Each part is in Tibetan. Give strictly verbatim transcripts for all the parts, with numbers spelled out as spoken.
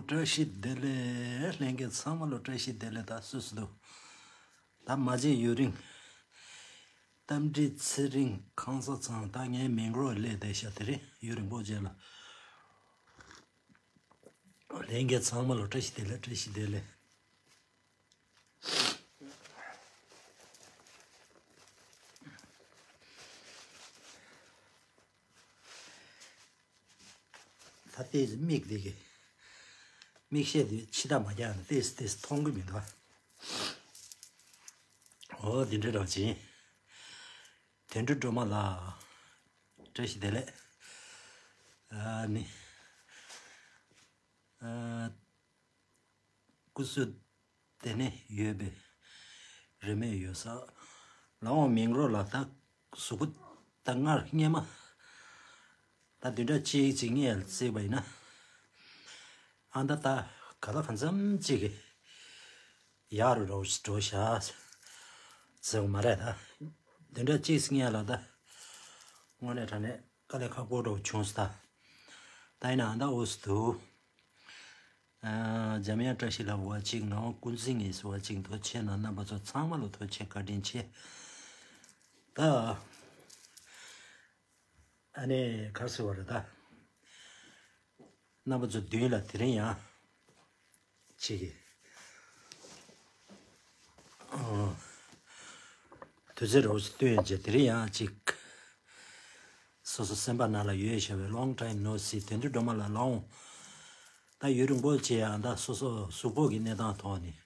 བཀྲ་ཤིས་བདེ་ལེགས། ལྷན་རྒྱས་ཚང་མ་ལ་བཀྲ་ཤིས་བདེ་ལེགས། ད་སུ་སུ་འདུག་ད་མ་བརྗེད་ཡུན་རིང་། རྟ་མགྲིན་ཚེ་རིང་ཁང་བཟང་ཚང་། ད་ངའི་མིང་རོ་ལས་བསྡད་ཤག་དེ་རིང་ཡུན་རིང་པོ་རྗེས་ལ། ལྷན་རྒྱས་ཚང་མ་ལ་བཀྲ་ཤིས་བདེ་ལེགས། བཀྲ་ཤིས་བདེ་ལེགས། ད་ལྟའི་མིག་དེ་གི་མིག་ཤེལ་དེ་ཕྱི་ཐག་མ་རྒྱག་ན་ཏེས་ཏེས་མཐོང་གི་མི་འདུག་ཨོ་དེ་འདྲ་རང་བཞིན། དོན་གྲུབ་སྒྲོལ་མ་ལགས། བཀྲ་ཤིས་བདེ་ལེགས། ཨ་ནི། ཨ། སྐུ་གཟུགས་དེ་ནས་ཡོད་པའི་རི་མོ་ཡོད་ས། ལའང་མིང་རོ་ལ་ད་གཟུགས་པོ་ད་སྔར་སྔས་མ་ད་བདུན་ཕྲག་གཅིག་ཅིག་སྔས་ལ་བརྩིས་པ་ཡིན་ན། ཨ་ད་ད་ག་ད་གང་འཚམ་ཅིག་གི་ཡག་རུ་འགྲོ་འགྲོ་ཤག་ཟེར་བ་མ་རེད་ད། བདུན་ཕྲག་གཅིག་སྔས་ལ་ད་དངོས་གནས་དྲང་གནས་དཀའ་ལས་ཁག་པོ་འགྲོ་བྱུང་སོང་ད། ད་ཡིན་ནའང་ད་འོ་སུ་འདུག་ཨ། འཇམ་དབྱངས་བཀྲ་ཤིས་ལགས་འུ་ཅིག་ངག་དབང་ཀུན་གཟིགས་ངེས་སུ་འུ་ཅིག་ཐུགས་རྗེ་ཆེ་གནང་། རྣམ་པ་ཚོ་ཚང་མ་ལ་ཐུགས་རྗེ་ཆེ་བཀའ་དྲིན་ཆེ། ད་ཨ་ནི་ག་རེ་ཟེར་བ་རེད་ད། རྣམ་པ་ཚོ་མདུན་ལ་དེ་རིང་ཡང་ཅིག་གི་ཨ། དུས་ཚོད་རོབ་ཙམ་བཏོན་རྗེས་དེ་རིང་ཡང་ཅིག་སོ་སོ་སེམས་པ་ནང་ལ་ཡོད་བཞག་པའི་long time no see དོན་གྲུབ་སྒྲོལ་མ་ལགས་ལའང་ད་ཡུན་རིང་པོ་བྱས་ཡང་ད་སོ་སོ་གཟུགས་པོ་གི་གནས་སྟངས་ཐོག་ནས་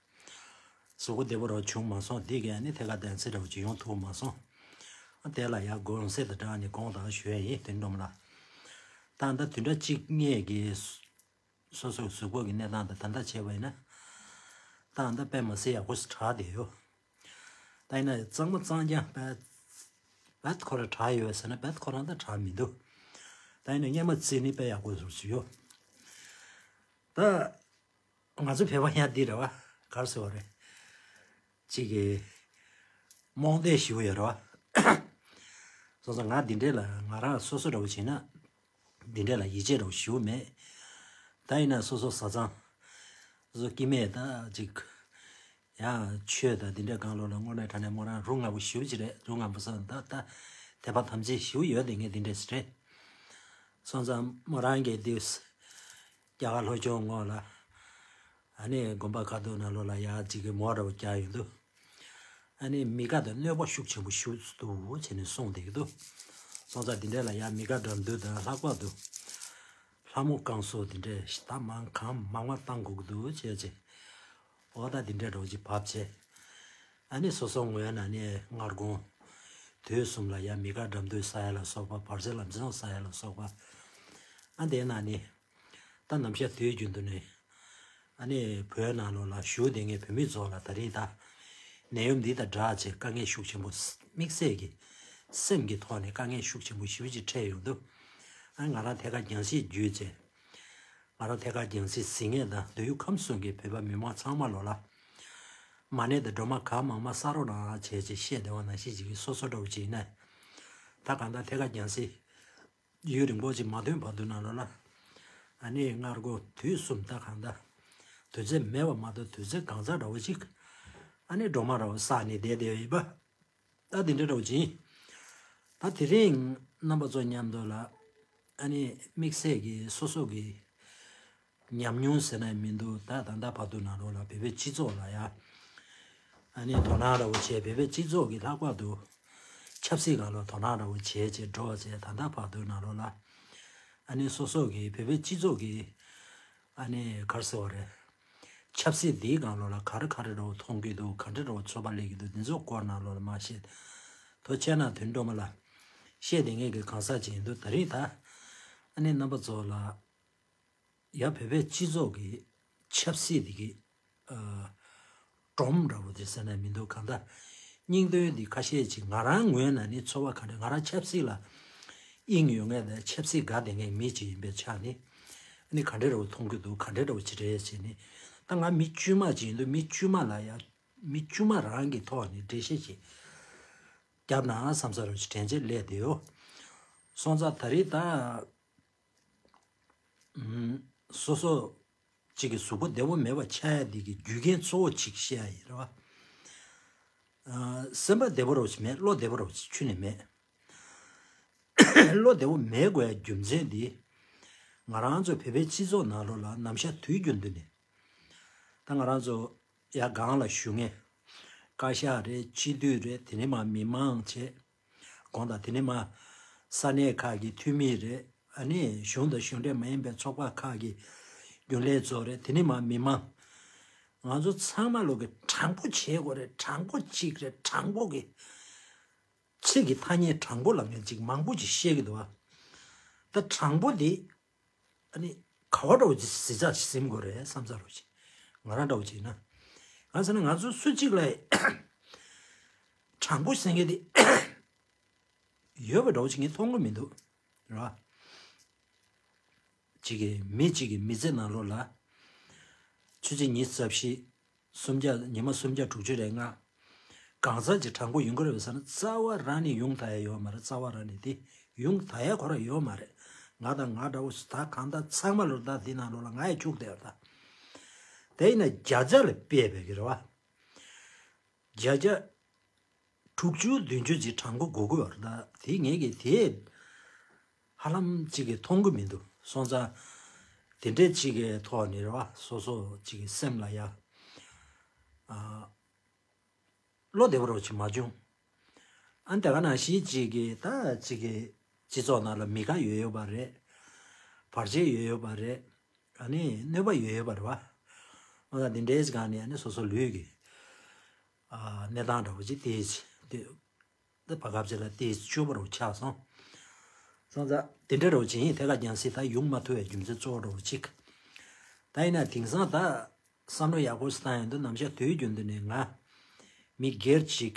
གཟུགས་པོ་བདེ་པོ་རང་བྱུང་མ་སོང་། དེ་གས་ནི་ཐད་ཀར་བདེན་ཚིག་འདྲ་བོ་ཅིག་ཡོང་ཐུབ་མ་སོང་། ཨ་དེ་ལ་ཡང་དགོངས་སེལ་དང་སྦྲགས་ནས་དགོངས་དག་ཞུ་ཡ་ཡིན། དོན་གྲུབ་སྒྲོལ་མ་ལགས། ད་ད་བདུན་ཕྲག་གཅིག་སྔས་ཀྱི་སོ་སོའི་གཟུགས་པོ་གི་གནས་སྟངས་དང་ད་ལྟ་བྱས་པ་ཡིན་ན། ད་ད་དཔེ་མ་སྲིད་ཡག་པོ་ཞིག་དྲག་བསྡད་ཡོད། ད་ཡིན་ན་གཙང་མ་གཙང་རྐྱང་བད་བད་ཁོ་རང་དྲག་ཡོད་ཟེར་ན་བད་ཁོ་རང་ད་དྲག་མི་འདུག་ད་ཡིན་ན་སྔས་མ་བརྩིས་ནི་དཔེ་ཡག་པོ་བཟོ་ཞིག་ཡོད། ད་ང་ཚོ་བོད་པ་ཡང་འདི་རེད་བ། ག་རེ་ཟེར་བ་རེད། གཅིག་གི་རྨོངས་དད་ཞེ་པོ་ཡོད་རེད་བ། སོ་སོ་ང་འདི་འདྲས་ལ་ང་རང་སོ་སོ་འདྲ་བོ་བྱས་ན་འདི་འདྲས་ལ་ཡིད་ཆེས་འདྲ་བོ་ཞེ་པོ་མེད། ད་ཡིན་ན་སོ་སོ་བཟའ་ཚང་སོ་སོ་སྐྱེ་དམན་ད་ཅིག་ཡང་ཆོས་དང་འདི་འདྲས་སྒང་ལོགས་ལ་དངོས་གནས་དྲང་གནས་མོ་རང་རུ་ང་པོ་ཞེ་པོ་ཅིག་རེད། རུ་ང་པོ་སོང་ད་ད་དད་པ་དམ་ཚིག་ཞེ་པོ་ཡོད་དེ་ངས་འདི་འདྲས་རེད། སོང་ཙང་མོ་རང་གིས་འདི་རྒྱ་གར་ལྷོ་ཕྱོགས་ངོས་ལ་ཨ་ནི་དགོན་པ་ཁ་ཐུག་ནང་ལོགས་ལ་ཡ་གཅིག་གི་མོ་འདྲ་བོ་བཀྱག་ཡོང་དུས། ཨ་ནི་མི་དགའ་དང་གནོད་པ་ཤུགས་ཆེན་པོ་ཞུགས་འདུག་བྱས་ནས་གསུངས་བསྡད་ཀྱི་འདུག་སོང་ཙང་འདི་འདྲས་ལ་ཡ་མི་དགའ་འགྲམ་འདུལ་དང་ལྷག་པར་དུ་ལྷ་མོ་བསྐང་གསོ་འདི་འདྲས་ད་མང་གང་མང་མང་བཏང་དགོས་ཀྱི་འདུག་བྱས་བྱས། འོ་ད་འདི་འདྲས་འདྲ་བོ་ཅིག་བབས་བྱས། ཨ་ནི་སོ་སོ་ངོས་ནས་ནི་སྔར་གོང་དུས་གསུམ་ལ་ཡ་མི་དགའ་འགྲམ་འདུལ་ས་ཡ་ལ་སོགས་པ་བར་ཆད་ལམ་སེལ་ས་ཡ་ལ་སོགས་པ། ཨ་དེ་ན་ནི། ད་ནམ་ཞག་དུས་རྒྱུན་དུ་ནི། ཨ་ནི་བོད་ནང་ལོགས་ལ་བཞུགས་བསྡད་མཁན་བོད་མི་ཚོ་ལ་ད་རེས་ད། ནད་ཡམས་འདི་དང་སྦྲགས་བྱས་དཀའ་ངལ་ཤུགས་ཆེན་པོ་དམིགས་བསལ་གྱི་སེམས་ཀྱི་ཐོག་ནས་དཀའ་ངལ་ཤུགས་ཆེན་པོ་ཞེ་པོ་ཅིག་འཕྲད་ཡོང་དུས། ཨ་ང་རང་ཐད་ཀར་རྒྱང་སྲིང་བརྒྱུད་བྱས། ང་རང་ཐད་ཀར་རྒྱང་སྲིང་གཟིགས་མཁན་དང་མདོ་དབུས་ཁམས་གསུམ་གྱི་བོད་པ་མི་མང་ཚང་མ་ལོགས་ལ། མ་ཎི་དང་སྒྲོལ་མ་གང་མང་མང་བསགས་རོགས་གནང་བྱས་ཅིག་བཤད་བསྡད་པ་ནང་བཞིན་ཅིག་གི་སོ་སོ་འདྲ་བོ་ཅིག་ཡིན་ན། ད་གང་ལྟར་ཐད་ཀར་རྒྱང་སྲིང་ཡུན་རིང་པོ་ཅིག་མ་ཐོན་བར་དུ་ནང་ལོགས་ལ། ཨ་ནི་སྔར་གོང་དུས་གསུམ་ད་གང་ལྟར། དུས་ཚོད་མེད་པ་མ་གཏོགས་དུས་ཚོད་གང་ཚ་འདྲ་བོ་ཅིག་ཨ་ནི་སྒྲོལ་མ་འདྲ་བོ་བསགས་ནས་བསྡད་བསྡད་ཡོད་པ། ད་དེ་འདྲ་འདྲ་བོ་ཅིག་ད་དེ་རིང་རྣམ་པ་ཚོ་མཉམ་དུ་ལ། ཨ་ནི་དམིགས་བསལ་གྱི་སོ་སོ་གི་ཉམས་མྱོང་ཟེར་ན་མི་འདུག་ད་ད་ལྟ་བར་དུ་ནང་ལོགས་ལ་བོད་པའི་སྤྱི་ཚོགས་ལ་ཡ། ཨ་ནི་དོ་སྣང་འདྲ་བོ་བྱས་བོད་པའི་སྤྱི་ཚོགས་ཀྱི་ལྷག་པར་དུ། ཆབ་སྲིད་སྒང་ལ་དོ་སྣང་འདྲ་བོ་བྱས་བྱས་འགྲོ་བྱས་ད་ལྟ་བར་དུ་ནང་ལོགས་ལ། ཨ་ནི་སོ་སོ་གི་བོད་པའི་སྤྱི་ཚོགས་ཀྱི། ཨ་ནི་ག་རེ་ཟེར་བ་རེད། ཆབ་སྲིད་འདིའི་སྒང་ལོགས་ལ་ག་རེ་ག་རེ་འདྲ་བོ་མཐོང་གི་འདུག་ག་འདྲ་འདྲ་བོ་ཚོར་བ་སླེབས་ཀྱི་འདུག་འདི་ཚོ་སྐོར་ནང་ལོགས་ལ་མ་བཤད། ཐུགས་རྗེ་ཆེ་གནང་དོན་སྒྲོལ་མ་ལགས། བཤད་བསྡད་མཁན་གྱི་གང་ཟག་ཅིག་ཡིན་དུས་ད་རེས་ད། ཨ་ནི་རྣམ་པ་ཚོ་ལ། ཡ་བོད་པའི་སྤྱི་ཚོགས་ཀྱི་ཆབ་སྲིད་འདི་གི། ཨ། སྒྲོམ་འདྲ་བོ་དེ་ཟེར་ན་མི་འདུག་གང་ལྟར། སྙིང་དོན་འདི་ཁ་ཤས་ཅིག་ང་རང་ངོས་ནས་ནི་ཚོར་བ་ག་འདྲ་ང་རང་ཆབ་སྲིད་ལ་དབྱིངས་ཡོད་མཁན་དང་ཆབ་སྲིད་དགའ་བསྡད་མཁན་མི་ཅིག་ཡིན་པའི་ཆ་ནས། ཨ་ནི་ག་འདྲ་འདྲ་བོ་མཐོང་གི་འདུག་ག་འདྲ་འདྲ་བོ་ཅིག་རེད་ཟེར་ནས། ད་ང་མི་དཀྱུས་མ་ཅིག་ཡིན་དུས་མི་དཀྱུས་མ་ལ་ཡ། མི་དཀྱུས་མ་རང་གི་ཐོག་ནས་འགྲེལ་བཤད་ཅིག་བརྒྱབ་ན་བསམ་ས་རུ་ཅིག་དྲན་ཆེད་སླེབས་བསྡད་ཡོད། སོང་ཙང་ད་རེས་ད། ཨུམ། སོ་སོ་ གཅིག་གི་གཟུགས་པོ་བདེ་བོ་མེད་པ་ཆགས་ཡ་འདི་གི་རྒྱུ་རྐྱེན་གཙོ་བོ་གཅིག་བཤད་ཡ་ཡིན་རེད་བ། ཨ། སེམས་པ་བདེ་བོ་རོ་ཅིག་མེད། བློ་བདེ་བོ་རོ་ཅིག་ཁྱོན་ནས་མེད། བློ་བདེ་བོ་མེད་དགོས་ཡ་རྒྱུ་མཚན་འདི། ང་རང་ཚོ་བོད་པའི་སྤྱི་ཚོགས་ནང་ལོགས་ལ་ནམ་ཞག་དུས་རྒྱུན་དུ་ནས། ད་ང་རང་ཚོ་ཡ་སྒང་ལ་བཞུགས་མཁན། བཀའ་ཤག་རེད། སྤྱི་འཐུས་རེད། དེ་ནས་མར་མི་མང་བྱས། དགོངས་དག་དེ་ནས་མར་ས་གནས་ཁག་གི་འཐུས་མི་རེད། ཨ་ནི་གཞུང་དང་གཞུང་འབྲེལ་མ་ཡིན་པའི་ཚོགས་པ་ཁག་གི་རྒྱུན་ལས་ཚོ་རེད། དེ་ནས་མར་མི་མང་། ང་ཚོ་ཚང་མ་ལོག་གི་དྲང་པོ་བྱེད་དགོས་རེད། དྲང་པོ་གཅིག་རེད། དྲང་པོ་གི། ཚིག་གི་ཐ་སྙད་དྲང་པོ་ལབ་མཁན་ཅིག་མང་པོ་ཅིག་བཤད་ཀྱི་འདུག་བ། ད་དྲང་པོ་འདི་ཨ་ནི་ག་བ་འདྲ་བོ་ཅིག་གཟི་ཆག་ཅིག་ཟིན་དགོས་རེད་བསམ་ཚར་བ་ཅིག་ང་རང་འདྲ་བོ་ཅིག་ཡིན་ན། ང་ཟེར་ན་ང་ཚོ་སུ་གཅིག་ལ་དྲང་པོ་ཟེར་མཁན་འདི་ཡོད་པ་འདྲ་བོ་ཅིག་ངས་མཐོང་གི་མི་འདུག་རེད་བ། གཅིག་གི་མི་གཅིག་གི་མི་ཚེ་ནང་ལོགས་ལ། ཆུ་ཚོད་ཉི་ཤུ་རྩ་བཞི། སུམ་བརྒྱ། ཉི་མ་སུམ་བརྒྱ་དྲུག་ཅུ་རེ་ལྔ། གང་ཟག་ཅིག་དྲང་པོ་ཡོང་གི་རེད་པས་ཟེར་ན་རྩ་བ་རང་ནས་ཡོང་ཐུབ་ཡ་ཡོད་མ་རེད། རྩ་བ་རང་ནས་དེ་ཡོང་ཐུབ་ཡ་ཁོ་རང་ཡོད་མ་རེད། ང་དང་ང་འདྲ་བོ་ད་གང་ལྟར་ཚང་མ་ལོ་ཟླ་འདི་ནང་ལོགས་ལ་ང་ཡང་ཅུག་བསྡད་ཡོད་ད། དེ་ཡིན་ན་བརྒྱ་ཆ་ལ་དཔེ་བྱས་པའི་གི་རེད་བ། བརྒྱ་ཆ་དྲུག་ཅུ་བདུན་ཅུ་ཅིག་དྲང་པོ་དགོས་ཀྱི་ཡོད་རེད་ད། དེ་ངས་ཀྱི་དེ་ཧ་ལམ་ཅིག་གི་མཐོང་གི་མི་འདུག་སོང་ཙང་། དེ་འདྲས་ཅིག་གི་ཐོག་ནས་རེད་བ། སོ་སོ་ཅིག་གི་སེམས་ལ་ཡ། ཨ། བློ་བདེ་བོ་རོ་ཅིག་མ་བྱུང་། ཨ་ནི་དེ་ག་ནང་བཞིན་ཅིག་གི་ད་ཅིག་གི་སྤྱི་ཚོགས་ནང་ལ་མི་དགའ་ཡོད་ཡོད་པ་རེད། བར་ཆད་ཡོད་ཡོད་པ་རེད། ཨ་ནི་གནོད་པ་ཡོད་ཡོད་པ་རེད་བ། འོ་ད་དེ་འདྲའི་སྒང་ནས་ཨ་ནི་སོ་སོ་ལུས་ཀྱི་ཨ་གནས་སྟངས་འདྲ་བོ་ཅིག་དེ་དེ་ད་བར་སྐབས་ཅིག་ལ་དེ་སྐྱོ་པོ་རུ་ཆགས་སོང་། སོང་ཙང་དེ་འདྲ་རུ་ཅིག་ཡིན། དེ་ག་རྒྱང་སྲིད་ད་ཡོང་མ་ཐུབ་པའི་རྒྱུ་མཚན་གཙོ་བོ་འདྲ་བོ་ཅིག་ད་ཡིན་ན་དེང་སང་ད་བསམ་བློ་ཡག་པོ་ཞིག་བཏང་ཡོང་དུས་ནམ་ཞག་དུས་རྒྱུན་དུ་ནས་ང་མི་སྒེར་ཅིག་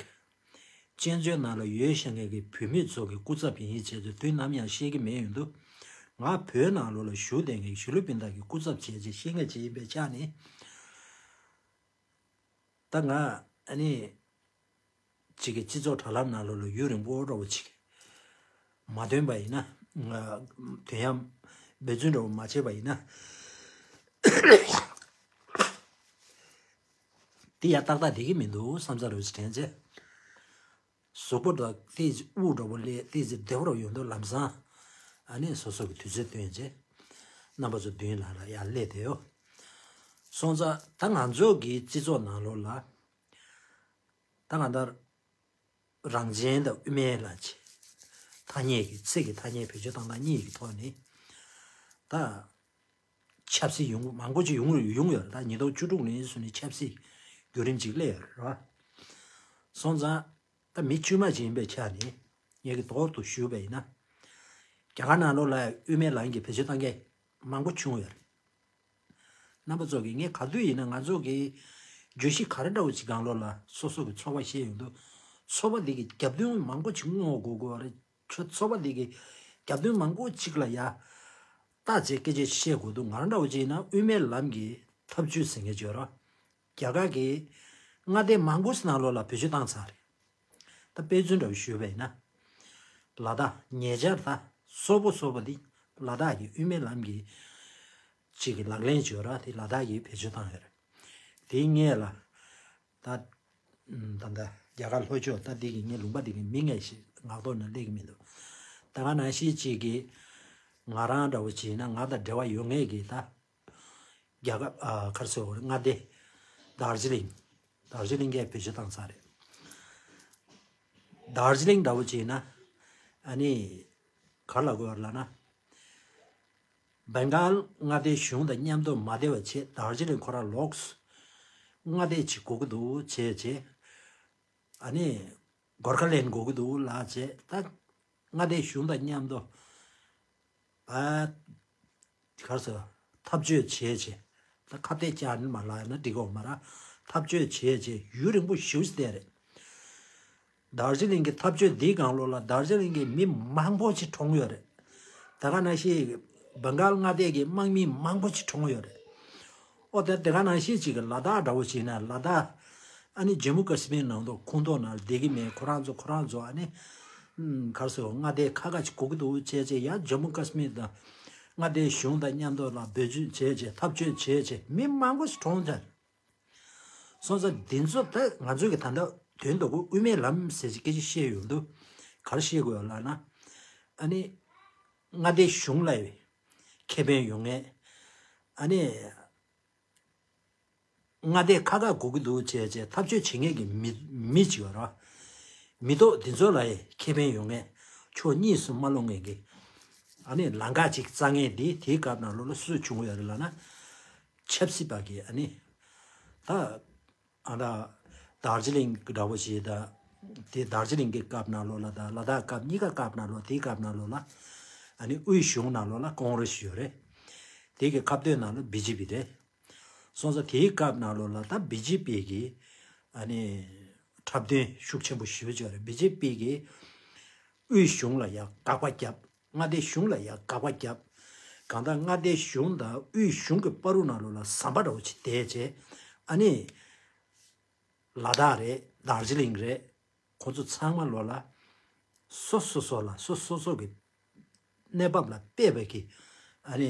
གཅན་བཟོད་ནང་ལ་ཡོད་བཞིན་ངེད་ཀྱི་བུད་མེད་ཚོ་གི་སྐུ་ཚབ་ཡིན་བྱས་ཏེ་དུས་ནམ་ཡང་ཤེས་ཀྱི་མེད་ཡོང་དུས། ང་བོད་ནང་ལོགས་ལ་བཞུགས་བསྡད་མཁན་གཞིས་ལུས་སྤུན་ཟླ་གི་སྐུ་ཚབ་བྱས་རྗེས་ཤེས་མཁན་ཅིག་ཡིན་པའི་ཆ་ནས། ད་ང་ཨ་ནི་གཅིག་གི་སྤྱི་ཚོགས་དྲ་ལམ་ནང་ལོགས་ལ་ཡུན་རིང་པོ་འདྲ་བོ་ཅིག་མ་ཐོན་པ་ཡིན་ན། ང་དོན་ཡང་འབད་བརྩོན་འདྲ་བོ་མ་བྱས་པ་ཡིན་ན། དེ་ཡང་ཏག་ཏག་བསྡད་ཀྱི་མི་འདུག་བསམ་ཚར་བ་ཅིག་དྲན་རྗེས། གཟུགས་པོ་འདྲ་ཏོག་ཙམ་དབུགས་འདྲ་བོ་སླེབས་ཏོག་ཙམ་བདེ་བོ་རུ་ཡོང་དུས་ལམ་སང་ཨ་ནི་སོ་སོ་གི་དུས་ཚོད་བཏོན་རྗེས་རྣམ་པ་ཚོ་མདུན་ལ་ལ་ཡར་སླེབས་བསྡད་ཡོད། སོང་ཙང་ད་ང་ཚོ་གི་སྤྱི་ཚོགས་ནང་ལོགས་ལ་ད་གང་ལྟར་རང་བཙན་དང་དབུ་མའི་ལམ་གྱི་ཐ་སྙད་ཀྱི་ཚིག་གི་ཐ་སྙད་བེད་སྤྱོད་བཏང་སྟངས་གཉིས་ཀྱི་ཐོག་ནས་ད་ཆབ་སྲིད་ཡོང་མང་པོ་ཅིག་ཡོང་ཡོང་ཡོད་རེད། ད་ཉིས་སྟོང་བཅུ་དྲུག་ནས་བཟུང་ནས་ཆབ་སྲིད་བརྒྱུད་རིམ་ཅིག་སླེབས་ཡོད་རེད་བ། སོང་ཙང་ད་མི་དཀྱུས་མ་ཅིག་ཡིན་པའི་ཆ་ནས་ངས་ཀྱི་དོག་ཏུ་ཞུས་པ་ཡིན་ན། རྒྱ་གར་ནང་ལོགས་ལ་དབུ་མའི་ལམ་གྱི་བེད་སྤྱོད་བཏང་མཁན་མང་པོ་བྱུང་ཡོད་རེད། རྣམ་པ་ཚོ་གིས་ངས་ག་དུས་ཡིན་ན་ང་ཚོ་གི་བརྗོད་གཞི་ག་རེ་འདྲ་བོ་ཅིག་སྒང་ལོགས་ལ་སོ་སོ་གི་ཚོར་བ་བཤད་ཡོང་དུས། ཚོར་བ་འདི་གི་རྒྱབ་མདུན་མང་པོ་ཅིག་བསྔོག་དགོས་དགོས་པ་རེད། ཁྱོད་ཚོར་བ་འདི་གི་རྒྱབ་མདུན་མང་པོ་ཅིག་ལ་ཡ་བརྟག་དཔྱད་སྐད་ཆ་བཤད་དགོས་འདུག་ང་རང་འདྲ་བོ་ཅིག་ཡིན་ན་དབུ་མའི་ལམ་གྱི་ཐབས་ཇུས་ཟེར་མཁན་ཅིག་ཡོད་རེད། རྒྱ་གར་གྱི་མངའ་སྡེ་མང་པོ་ཞིག་ནང་ལོགས་ལ་བེད་སྤྱོད་བཏང་ཚར་རེད། ད་དཔེ་མཚོན་འདྲ་བོ་ཞུས་པ་ཡིན་ན། ལ་དྭགས་ཉེ་ཆར་ད་སོབ་པོ་སོབ་པོ་འདི་ལ་དྭགས་ཀྱི་དབུ་མའི་ལམ་གྱི་གཅིག་གི་ལག་ལེན་བྱོས་ར་དེ་ལ་དྭགས་ཀྱིས་བེད་སྤྱོད་བཏང་ཡོད་རེད། དེའི་སྔོན་ལ་ད་ད་ལྟ་རྒྱ་གར་ལྷོ་ཕྱོགས་ད་འདི་གི་ངའི་ལུང་པ་འདི་གི་མིང་ངས་ཤེས་ངག་ཐོག་ན་སླེབས་ཀྱི་མི་འདུག་ད་ག་ནང་བཞིན་གཅིག་གི་ང་རང་འདྲ་བོ་བྱས་ན་ང་དང་འབྲེལ་བ་ཡོད་ངེས་ཀྱི་ད། རྒྱ་གར་ཨ་ག་རེ་ཟེར་དགོས་རེད། མངའ་སྡེ་དར་ཇི་ལིང་། དར་ཇི་ལིང་གས་བེད་སྤྱོད་བཏང་ཚར་རེད། དར་ཇི་ལིང་འདྲ་བོ་བྱས་ན་ཨ་ནི་ག་རེ་ལབ་དགོས་རེད་ལབ་ན། བེང་གཱལ་མངའ་སྡེའི་གཞུང་དང་མཉམ་དུ་མ་བསྡད་པ་བྱས་དར་ཇི་ལིང་ཁོ་རང་ལོགས་སུ་མངའ་སྡེ་ཅིག་དགོས་ཀྱི་འདུག་བྱས་བྱས་ཨ་ནི་གོར་ཁ་ལེན་དགོས་ཀྱི་འདུག་ལབ་བྱས་ད་མངའ་སྡེའི་གཞུང་དང་མཉམ་དུ་ཨ། ག་རེ་ཟེར། འཐབ་རྩོད་བྱས་བྱས། ད་ཁ་གཏད་བཅག་ནི་མ་ལབ་ན་འགྲིག་གི་ཡོད་མ་རེད། འཐབ་རྩོད་བྱས་བྱས་ཡུན་རིང་པོ་ཞེ་པོ་ཅིག་བསྡད་རེད། དར་ཇི་ལིང་གི་འཐབ་རྩོད་འདིའི་སྒང་ལོགས་ལ་དར་ཇི་ལིང་གི་མི་མང་པོ་ཅིག་གྲོངས་ཡོད་རེད། ད་ག་ནང་བཞིན་བེང་གཱལ་མངའ་སྡེ་གི་དམག་མི་མང་པོ་ཅིག་གྲོངས་ཡོད་རེད། ཨོ་ད་དེ་ག་ནང་བཞིན་ཅིག་གི་ལ་དྭགས་འདྲ་བོ་ཅིག་ན་ལ་དྭགས་ཨ་ནི་ཇམ་མུ་ཀ་སི་མིར་ནང་དུ་ཁོངས་གཏོགས་ནང་བསྡད་ཀྱི་མེད། ཁོ་རང་ཚོ་ཁོ་རང་ཚོ་ཨ་ནི་ཨམ་ག་རེ་ཟེར་མངའ་སྡེ་ཁག་ཁག་ཅིག་དགོས་ཀྱི་འདུག་བྱས་བྱས་ཡ་ཇམ་མུ་ཀ་སི་མིར་དང་ མངའ་སྡེའི་གཞུང་དང་མཉམ་དུ་ལ་འབོད་སྐྱོན་བྱས་བྱས་འཐབ་རྩོད་བྱས་བྱས་མི་མང་པོ་ཞིག་གྲོངས་ཚར། སོང་ཙང་འདི་ཚོ་ད་ང་ཚོ་གི་ད་ལྟ་དོན་དུ་གུ་དབུ་མའི་ལམ་ཟེར་གྱི་སྐད་ཆ་བཤད་ཡོང་དུས་ག་རེ་བཤད་དགོས་ལབ་ན། ཨ་ནི་མངའ་སྡེའི་གཞུང་ལ་ཁེ་ཕན་ཡོང་མཁན། ཨ་ནི་མངའ་སྡེ་ཁག་ཁག་དགོས་ཀྱི་འདུག་བྱས་བྱས་འཐབ་རྩོད་བྱེད་མཁན་གྱི་མི་མི་གཅིག་ཡོད་རེད་བ། མི་ཐོག་འདི་ཚོ་ལ་ཁེ་ཕན་ཡོང་མཁན། ཕྱོགས་གཉིས་སུ་མ་ལྷུང་མཁན་གྱི། ཨ་ནི་ལམ་ཁ་ཅིག་བཙལ་མཁན་འདི་དེའི་སྐབས་ནང་ལོགས་ལ་སུ་བྱུང་ཡོད་རེད་ལབ་ན། ཆབ་སྲིད་པ་གི་ཨ་ནི། ད། ཨ་ད། དར་ཇི་ལིང་གི་འདྲ་པོ་ཞིག་ད། དེ་དར་ཇི་ལིང་གི་སྐབས་ནང་ལོགས་ལ་ད་ལ་དྭགས་སྐབས་གཉིས་ཀ་སྐབས་ནང་ལོགས་དེའི་སྐབས་ནང་ལོགས་ལ། ཨ་ནི་དབུས་གཞུང་ནང་ལོགས་ལ་ཀོང་རེ་སི་ཡོད་རེད། དེ་གི་ཁ་གཏད་ནང་ལ་བི་ཇེ་པི་རེད། སོང་ཙང་དེའི་སྐབས་ནང་ལོགས་ལ་ད་བི་ཇེ་པི་གི་ཨ་ནི་འཁྲབ་སྟོན་ཤུགས་ཆེན་པོ་ཞེ་པོ་ཅིག་ཡོད་རེད། བི་ཇེ་པི་གི་དབུས་གཞུང་ལ་ཡང་དགག་པ་བརྒྱབ། མངའ་སྡེ་གཞུང་ལ་ཡང་དགག་པ་བརྒྱབ། གང་ལྟར་མངའ་སྡེ་གཞུང་དང་དབུས་གཞུང་གི་བར་དུ་ནང་ལོགས་ལ་ཟམ་པ་འདྲ་པོ་ཅིག་བསྡད་བྱས། ཨ་ནི་ལ་དྭགས་རེད། དར་ཇི་ལིང་རེད། ཁོ་ཚོ་ཚང་མ་ལོ་ལ་སོ་སོ་སོ་ལ་སོ་སོ་སོ་གི་གནས་བབ་ལ་དཔག་པའི་གི་ཨ་ནི་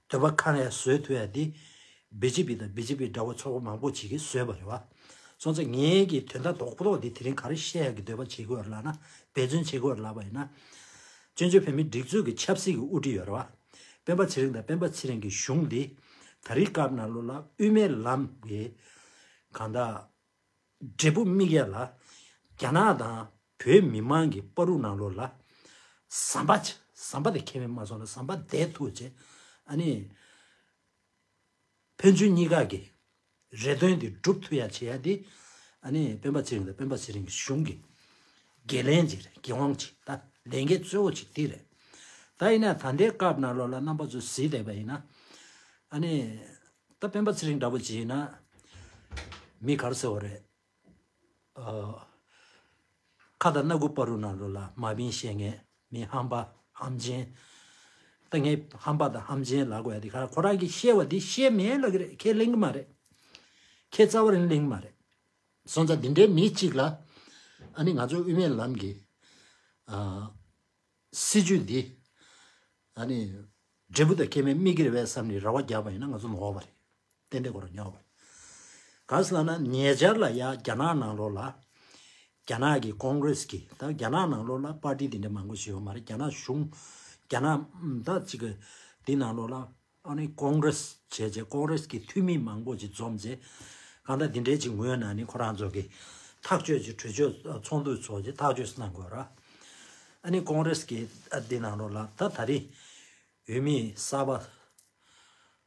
འདོད་པ་ཁེངས་ཡ་བཟོ་ཐུབ་ཡ་འདི་བི་ཇེ་པི་དང་བི་ཇེ་པི་འདྲ་བོ་ཚོགས་པ་མང་པོ་ཅིག་གིས་བཟོས་པ་རེད་བ། སོང་ཙང་ངའི་གི་དོན་དག་རྡོག་རྡོག་འདི་དེ་རིང་ག་རེ་བཤད་ཡ་གི་འདོད་པ་བྱེད་དགོས་ལབ་ན། འབད་བརྩོན་བྱེད་དགོས་ལབ་པ་ཡིན་ན། བཙན་བྱོལ་བོད་མིའི་སྒྲིག་འཛུགས་ཀྱི་ཆབ་སྲིད་ཀྱི་དབུ་ཁྲིད་ཡོད་རེད་བ། སྤེན་པ་ཚེ་རིང་དང་སྤེན་པ་ཚེ་རིང་གི་གཞུང་འདི་ད་རེས་སྐབས་ནང་ལོགས་ལ་དབུ་མའི་ལམ་གྱི་གང་ལྟར་འབྲས་བུ་སྨིན་ཡ་ལ་རྒྱ་ནག་དང་བོད་མི་མང་གི་བར་དུ་ནང་ལོགས་ལ་ཟམ་པ་ཆ་ཟམ་པ་དེ་ཁེ་ཕན་མ་སོང་ལ་ཟམ་པ་བསྡད་ཐུབ་བྱས། ཨ་ནི་ཕན་ཚུན་གཉིས་ཀ་གི་རེ་འདུན་དེ་སྒྲུབ་ཐུབ་ཡ་བྱེད་ཡ་དེ་ཨ་ནི་སྤེན་པ་ཚེ་རིང་དང་སྤེན་པ་ཚེ་རིང་གི་གཞུང་གི་འགན་ལེན་ཅིག་རེད། འགན་དབང་ཅིག་ད་ལས་འགན་གཙོ་བོ་ཅིག་དེ་རེད། ད་ཡིན་ན་ད་ལྟའི་སྐབས་ནང་ལོགས་ལ་རྣམ་པ་ཚོས་གཟིགས་བསྡད་པ་ཡིན་ན། ཨ་ནི་ད་སྤེན་པ་ཚེ་རིང་འདྲ་པོ་ཅིག་ཡིན་ན་མི་ག་རེ་ཟེར་བ་རེད། ཨ། ཁ་དང་སྣ་ཁུག་བར་དུ་ནང་ལོགས་ལ་མ་བིན་བཤད་མཁན། མི་ཧམ་པ་ཧམ་ཆེན། ད་ངས་ཧམ་པ་དང་ཧམ་ཆེན་ལབ་དགོས་ཡ་དེ་ག་ཁོ་རང་གིས་བཤད་པ་དེ་བཤད་མེད་ལབ་ཀྱི་རེད། ཁས་ལེན་གྱི་མ་རེད། ཁས་རྩ་བ་རང་ལེན་གྱི་མ་རེད། སོང་ཙང་འདི་འདྲའི་མི་གཅིག་ལ་ཨ་ནི་ང་ཚོ་དབུ་མའི་ལམ་གྱི་ཨ་སྲིད་བྱུས་འདི་ཨ་ནི་འབྲས་བུ་དང་ཁེ་ཕན་སྨིན་གྱི་རེད་པས་བསམ་ནས་རེ་བ་བརྒྱབ་པ་ཡིན་ན་ང་ཚོ་ནོར་བ་རེད། ཏན་ཏན་ཁོ་རང་ཉོག་པ་རེད། ག་ཟེར་ལབ་ན་ཉེ་ཆར་ལ་ཡ་རྒྱ་ནག་ནང་ལོགས་ལ་རྒྱ་ནག་གི་ཀོང་རེས་ཀྱི་ད་རྒྱ་ནག་ནང་ལོགས་ལ་པར་ཏི་དེ་འདྲ་མང་པོ་ཞིག་ཡོད་མ་རེད། རྒྱ་ནག་གཞུང་རྒྱ་ནག་ད་ཅིག་གི་འདི་ནང་ལོགས་ལ་ཨ་ནི་ཀོང་རེས་བྱས་རྗེས་ཀོང་རེས་ཀྱི་འཐུས་མི་མང་པོ་ཅིག་འཛོམས་རྗེས་གང་ལྟར་འདི་འདྲའི་ཅིག་ངོས་ནས་ནི་ཁོ་རང་ཚོ་གི་ཐག་གཅོད་ཅིག་གྲོས་ཆོད་ཚོགས་འདུ་ཚོགས་རྗེས་ཐག་གཅོད་གནང་དགོས་ར། ཨ་ནི་ཀོང་རེས་ཀྱི་ཨ་འདི་ནང་ལོགས་ལ་ད་ད་རེས་འོས་མི་གསར་པ་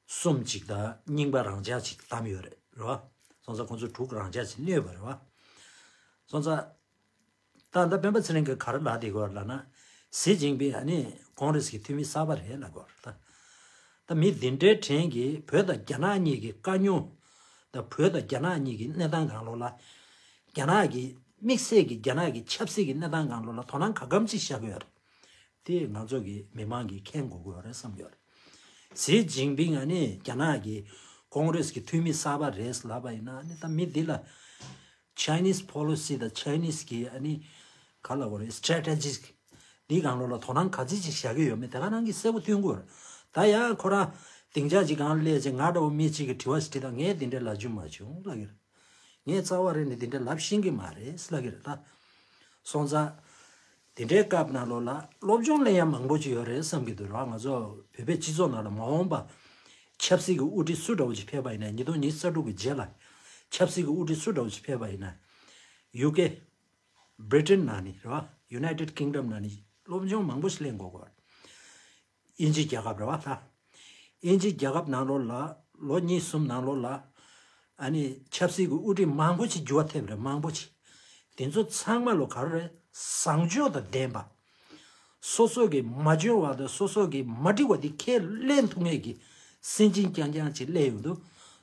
གསུམ་ཅིག་དང་རྙིང་པ་རང་འཇགས་ཅིག་བདམས་ཡོད་རེད་ར། སོང་ཙང་ཁོང་ཚོ་དྲུག་རང་འཇགས་ཅིག་གནོད་པ་རེད་བ། སོང་ཙང་། ད་ལྟ་སྤེན་པ་ཚེ་རིང་གིས་ག་རེ་ལབ་བསྡད་ཀྱི་ཡོད་ལབ་ན། ཞི་ཅིན་ཕིང་ཨ་ནི་ཀོང་རེས་ཀྱི་འཐུས་མི་གསར་པ་རེད་ལབ་ཀྱི་ཡོད་རེད་ད། ད་མི་འདི་འདྲའི་གྲས་ཀྱིས་བོད་དང་རྒྱ་ནག་གཉིས་ཀྱི་དཀའ་རྙོག་ད་བོད་དང་རྒྱ་ནག་གཉིས་ཀྱི་གནས་སྟངས་སྒང་ལོགས་ལ། རྒྱ་ནག་གི་དམིགས་བསལ་གྱི་རྒྱ་ནག་གི་ཆབ་སྲིད་ཀྱི་གནས་སྟངས་སྒང་ལོགས་ལ་དོ་སྣང་ག་གམ་ཅིག་བཞག་གི་ཡོད་རེད། དེ་ང་ཚོ་གི་མི་མང་གིས་མཁྱེན་དགོས་ཀྱི་ཡོད་རེད་བསམ་གྱི་ཡོད་རེད། ཞི་ཅིན་ཕིང་ཨ་ནི་རྒྱ་ནག་གི་ཀོང་རེས་ཀྱི་འཐུས་མི་གསར་པ་རེད་ལབ་པ་ཡིན་ན་ཨ་ནི་ད་མི་འདི་ལ། Chinese policy དང་Chinese གི་ཨ་ནི་ག་ལབ་དགོས་རེད། strategic འདི་སྒང་ལོགས་ལ་དོ་སྣང་ག་ཚོད་ཅིག་བཞག་གི་ཡོད་མེད་དེ་ག་རང་གིས་གསལ་པོ་སྟོན་དགོས་རེད། ད་ཡང་ཁོ་རང་སྡིངས་ཆ་ཅིག་སྒང་སླེབས་ཚེ་ང་འདྲ་བོ་མི་གཅིག་གིས་དྲི་བ་ཞིག་དྲིས་དང་ངས་འདི་འདྲའི་ལབ་རྒྱུ་མ་བྱུང་ལབ་ཀྱི་རེད། ངས་རྩ་བ་རེད་ནས་འདི་འདྲ་ལབ་ཤེས་ཀྱི་མ་རེད་ལབ་ཀྱི་རེད་ད། སོང་ཙང་། དེ་འདྲའི་སྐབས་ནང་ལོགས་ལ་སློབ་སྦྱོང་ལེན་ཡ་མང་པོ་ཅིག་ཡོད་རེད་བསམ་གྱི་འདུག་ར། ང་ཚོ་བོད་པའི་སྤྱི་ཚོགས་ནང་ལ་མ་འོངས་པ་ཆབ་སྲིད་ཀྱི་དབུ་ཁྲིད་སུ་འདྲ་བོ་ཅིག་ཕེབས་པ་ཡིན་ན། ཉིས་སྟོང་ཉི་ཤུ་རྩ་དྲུག་གི་རྗེས་ལ་ཆབ་སྲིད་ཀྱི་དབུ་ཁྲིད་སུ་འདྲ་བོ་ཅིག་ཕེབས་པ་ཡིན་ན། ཡུ་ཀེ། བྷི་རི་ཊན་ནང་ནི་རེད་བ། United Kingdom ནང་ནི་སློབ་སྦྱོང་མང་པོ་ཞིག་ལེན་དགོས་ཀྱི་ཡོད་རེད། དབྱིན་ཇི་རྒྱལ་ཁབ་རེད་བ་ད། དབྱིན་ཇི་རྒྱལ་ཁབ་ནང་ལོགས་ལ་ལོ་གཉིས་གསུམ་ནང་ལོགས་ལ་ཨ་ནི་ཆབ་སྲིད་ཀྱི་དབུ་ཁྲིད་མང་པོ་ཞིག་འགྱུར་བ་ཐེབས་རེད། མང་པོ་ཞིག་དེ་ཚོ་ཚང་མ་ལོ་ག་རེ་རེད། བཟང་སྤྱོད་དང་ལྡན་པ། སོ་སོ་གིས་མ་འཇོན་བ་དང་སོ་སོ་གིས་མ་འགྲིག་པ་དེ་ཁས་ལེན་ཐུབ་མཁན་གྱི་སེམས་ཅན་རྐྱང་རྐྱང་ཅིག་སླེབས་ཡོང་དུས།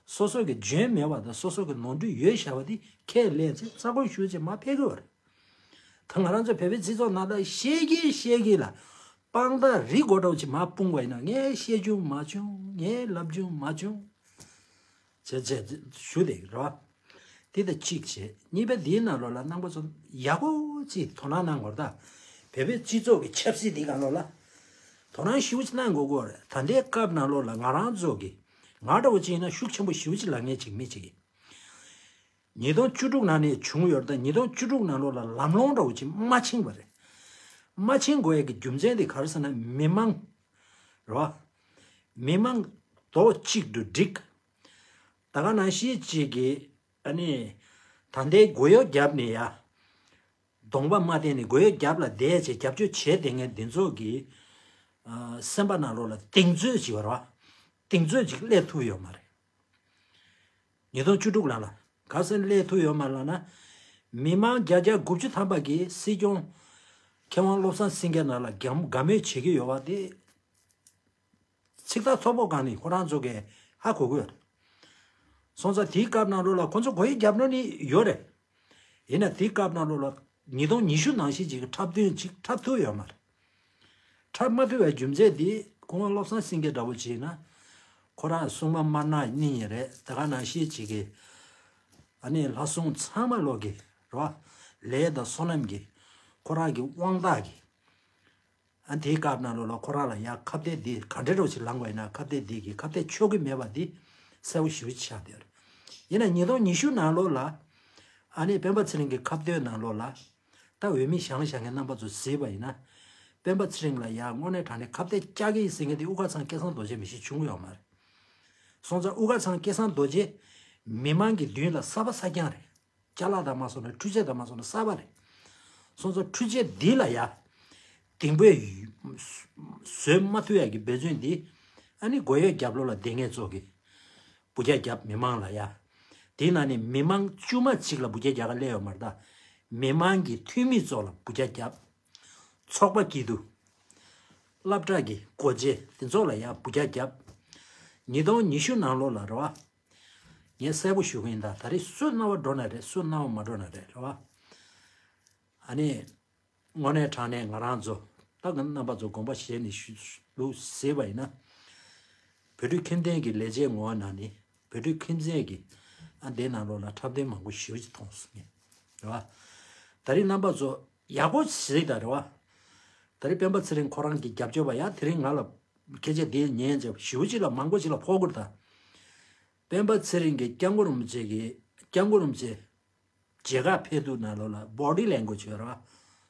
སོ་སོ་གིས་འཇོན་མེད་པ་དང་སོ་སོ་གི་ནོར་འཁྲུལ་ཡོད་བཞག་པ་དེ་ཁས་ལེན་ཚེ་རྩ་དགོངས་ཞུས་ཚེ་མར་ཕེབས་ཀྱི་ཡོད་རེད། ད་ང་རང་ཚོ་བོད་པའི་སྤྱི་ཚོགས་ནང་ལ་བཤད་ཀྱིན་བཤད་ཀྱིན་ལ་དཔང་རྟགས་རིགས་མགོ་འདྲ་བོ་ཅིག་མར་སྤུངས་པ་ཡིན་ན་ངས་བཤད་རྒྱུ་མ་བྱུང་། ངས་ལབ་རྒྱུ་མ་བྱུང་། བྱས་བྱས་ཞུ་བསྡད་ཀྱི་རེད་བ། དེ་ད་གཅིག་བྱས། གཉིས་པ་འདིའི་ནང་ལོགས་ལ་རྣམ་པ་ཚོ་ཡག་པོ་ཅིག་དོ་སྣང་གནང་དགོས་རེད་ད། བོད་པའི་སྤྱི་ཚོགས་ཀྱི་ཆབ་སྲིད་འདི་སྒང་ལོགས་ལ། དོ་སྣང་ཞེ་པོ་ཅིག་གནང་དགོས་ཀྱི་ཡོད་རེད། ད་ལྟའི་སྐབས་ནང་ལོགས་ལ་ང་རང་ཚོ་གི་ང་འདྲ་བོ་ཅིག་ཡིན་ན་ཤུགས་ཆེན་པོ་ཞེ་པོ་ཅིག་ལངས་མཁན་ཅིག་མི་ཅིག་གིས། ཉིས་སྟོང་བཅུ་དྲུག་ནང་ནས་བྱུང་ཡོད་རེད། ད་ཉིས་སྟོང་བཅུ་དྲུག་ནང་ལོགས་ལ་ལམ་ལྷོང་འདྲ་བོ་ཅིག་མ་ཕྱིན་པ་རེད། མ་ཕྱིན་དགོས་ཡས་ཀྱི་རྒྱུ་མཚན་དེ་ག་རེ་ཟེར་ན་མི་མང་རེད་བ། མི་མང་རྡོག་གཅིག་ཏུ་བསྒྲིལ། ད་ག་ནང་བཞིན་ཅིག་གིས་ཨ་ནི་ད་ལྟའི་སྒོ་ཡོ་རྒྱབ་ནས་ཡ། གདོང་པ་མ་བསྟན་ནས་སྒོ་ཡོ་རྒྱབ་ལ་བསྡད་བྱས་རྒྱབ་སྐྱོར་བྱས་བསྡད་མཁན་འདི་ཚོ་གི་ཨ་སེམས་པ་ནང་ལོགས་ལ་གདེང་ཚོད་ཅིག་ཡོད་རེད་བ། གདེང་ཚོད་ཅིག་སླེབས་ཐུབ་ཡོད་མ་རེད། ཉིས་སྟོང་བཅུ་དྲུག་ལ་ལ་ག་ཟེར་སླེབས་ཐུབ་ཡོད་མ་རེད་ལབ་ན། མི་མང་བརྒྱ་ཆ་དགུ་བཅུ་ཐམ་པ་གིས་སྲིད་སྐྱོང་མཁས་དབང་བློ་བཟང་སེང་གེ་ནང་ལ་དགའ་དགའ་མོས་བྱེད་ཀྱི་ཡོད་པ་དེ། ཚིག་ཐག་ཚོད་པོ་གང་ནས་ཁོ་རང་ཚོ་གིས་ཧ་གོ་གི་ཡོད་རེད། སོང་ཙང་དེའི་སྐབས་ནང་ལོགས་ལ་ཁོ་ཚོ་སྒོ་ཡི་རྒྱབ་ནང་ནས་ཡོད་རེད། ཡིན་ན་དེའི་སྐབས་ནང་ལོགས་ལ་ཉིས་སྟོང་ཉི་ཤུ་ནང་བཞིན་ཅིག་འཁྲབ་སྟོན་ཅིག་འཁྲབ་ཐུབ་ཡོད་མ་རེད། འཁྲབ་མ་ཐུབ་པའི་རྒྱུ་མཚན་འདི་ཁོང་བློ་བཟང་སེང་གེ་འདྲ་བོ་བྱས་ན། ཁོ་རང་སྲུང་མ་དམར་ནག་གཉིས་རེད། དེ་ག་ནང་བཞིན་ཅིག་གི་ཨ་ནི་ལྷ་སྲུང་ཚང་མ་ལོག་གི་རེད་བ། ལས་དང་བསོད་ནམས་ཀྱི་ཁོ་རང་གི་དབང་ཐང་གི་ཨ་དེའི་སྐབས་ནང་ལོགས་ལ་ཁོ་རང་ལ་ཡ་ཁ་གཏད་འདི་ག་འདྲ་རོ་ཞིག་ལངས་པ་ཡིན་ན་ཁ་གཏད་འདི་གི་ཁ་གཏད་ཆོག་གི་མེད་པ་འདི་གསལ་པོ་ཞེ་པོ་ཆགས་བསྡད་ཡོད་རེད། ཡིན་ན་ཉིས་སྟོང་ཉི་ཤུ་ནང་ལོགས་ལ་ཨ་ནི་སྤེན་པ་ཚེ་རིང་གི་ཁ་གཏད་ནང་ལོགས་ལ་ད་འོས་མི་བཞེངས་བཞེངས་མཁན་རྣམ་པ་ཚོ་གཟིགས་པ་ཡིན་ན། སྤེན་པ་ཚེ་རིང་ལ་ཡ་དངོས་གནས་དྲང་གནས་ཁ་གཏད་བཅག་གི་ཡིན་ཟེར་མཁན་དེ་དབུ་དཀར་ཚང་སྐལ་བཟང་རྡོ་རྗེ་མི་ཤེས་བྱུང་ཡོད་མ་རེད། སོང་ཙང་དབུ་དཀར་ཚང་སྐལ་བཟང་རྡོ་རྗེ་མི་མང་གི་མདུན་ལ་གསར་པ་གསར་རྐྱང་རེད། ཅ་ལག་དང་མ་སོང་ན་འཕྲུལ་ཆས་དང་མ་སོང་ན་གསར་པ་རེད། སོང་ཙང་འཕྲུལ་ཆས་འདི་ལ་ཡ། གདིང་པོས་བཟོད་མ་ཐུབ་ཡ་གི་འབད་བརྩོན་འདི། ཨ་ནི་སྒོ་ཡོད་རྒྱབ་ལོགས་ལ་བསྡད་མཁན་ཚོ་གི་སྦུ་རྒྱག་རྒྱབ་མི་མང་ལ་ཡ། དེའི་ནང་ནས་མི་མང་དཀྱུས་མ་གཅིག་ལ་སྦུ་རྒྱག་རྒྱག་ག་སླེབས་ཡོད་མ་རེད་ད། མི་མང་གི་འཐུས་མི་ཚོ་ལ་སྦུ་རྒྱག་རྒྱབ། ཚོགས་པ་སྐྱིད་སྡུག་སློབ་གྲྭ་གི་སྒོ་འབྱེད་དེ་ཚོ་ལ་ཡ་སྦུ་རྒྱག་རྒྱབ། ཉིས་སྟོང་ཉི་ཤུ་ནང་ལོགས་ལ་རེད་བ། ངས་གསལ་པོ་ཞུ་གི་ཡིན་ད། ད་རེས་སུ་རྣ་བ་འགྲོ་ན་རེད། སུ་རྣ་བ་མ་འགྲོ་ན་རེད། རེད་བ། ཨ་ནི། དངོས་གནས་དྲང་གནས་ང་རང་ཚོ་ད་ག་རྣམ་པ་ཚོ་དགོངས་པ་བཞེས་ནས་ཞུ་ལུགས་ཟེར་བ་ཡིན་ན། བོད་ཕྲུག་ཁྱིམ་སྟོན་གྱི་ལས་བྱེད་ངོ་བོ་ནང་ནས་བོད་ཕྲུག་ཁྱིམ་མཚེས་ཀྱི་ཨ་འདི་ནང་ལོགས་ལ་འཁྲབ་སྟོན་མང་པོ་ཞེ་པོ་ཅིག་མཐོང་སོང་ངས། རེད་བ། ད་རེས་རྣམ་པ་ཚོ་ཡག་པོ་གཟིགས་དང་། རེད་བ། ད་རེས་སྤེན་པ་ཚེ་རིང་ཁོ་རང་གི་རྒྱབ་སྐྱོར་བ་ཡ་དེ་རིང་ང་ལ་སྐད་ཆ་འདི་ཉན་བྱས་ཞེ་པོ་ཅིག་ལ་མང་པོ་ཅིག་ལ་ཕོག་གི་རེད་ད། སྤེན་པ་ཚེ་རིང་གི་སྐྱབས་མགོན་རིན་པོ་ཆེ་གི་སྐྱབས་མགོན་རིན་པོ་ཆེ་མཇལ་ཁ་ཕེབས་དུས་ནང་ལོགས་ལ་བོ་ཌི་ལེང་གུ་ཨེ་ཇི་ཡོད་རེད་བ།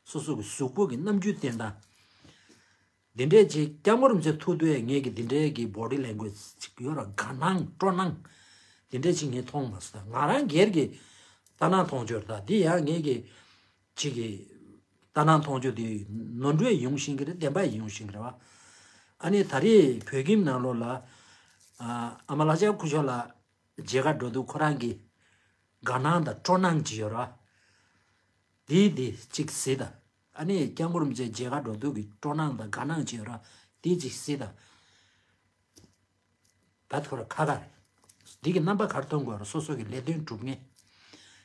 སོ་སོ་གི་གཟུགས་པོ་གི་རྣམ་འགྱུར་བསྟན་སྟངས། འདི་འདྲས་ཅིག་སྐྱབས་མགོན་རིན་པོ་ཆེ་ཐུག་དུས་ངས་ཀྱི་འདི་འདྲས་ཀྱི་བོ་ཌི་ལེང་གུ་ཨེ་ཇི་ཅིག་ཡོད་ར། དགའ་སྣང་སྤྲོ་སྣང་འདི་འདྲས་ཅིག་ངས་མཐོང་མ་སོང་། ད་ང་རང་སྒེར་གྱི་ལྟ་སྣང་མཐོང་ཆོས་རེད། ད་འདི་ཡང་ངས་ཀྱི་ཅིག་གི་ལྟ་སྣང་མཐོང་ཆོས་དེ་ནོར་འཁྲུལ་ཡོང་བཞིན་གྱི་རེད། བདེན་པ་ཡོང་བཞིན་གྱི་རེད་བ། ཨ་ནི་ད་རེས་བོད་ཁྱིམ་ནང་ལོགས་ལ་ཨ་ཨ་མ་ལགས་ཅག་སྐུ་ཞབས་ལ་མཇལ་ཁ་འགྲོ་དུས་ཁོ་རང་གི་དགའ་སྣང་དང་སྤྲོ་སྣང་ཅིག་ཡོད་ར། དེའི་དེ་གཅིག་གཟིགས་དང་། ཨ་ནི་སྐྱབས་མགོན་རིན་པོ་ཆེ་མཇལ་ཁ་འགྲོ་དུས་ཀྱི་སྤྲོ་སྣང་དང་དགའ་སྣང་ཅིག་ཡོད་ར། དེ་གཅིག་གཟིགས་དང་། ད་ཐོ་ར་ཁ་ཁ་རེད། འདི་གི་རྣམ་པ་ག་རེ་སྟོན་དགོས་ར། སོ་སོ་གི་ལས་དོན་སྒྲུབ་མཁན།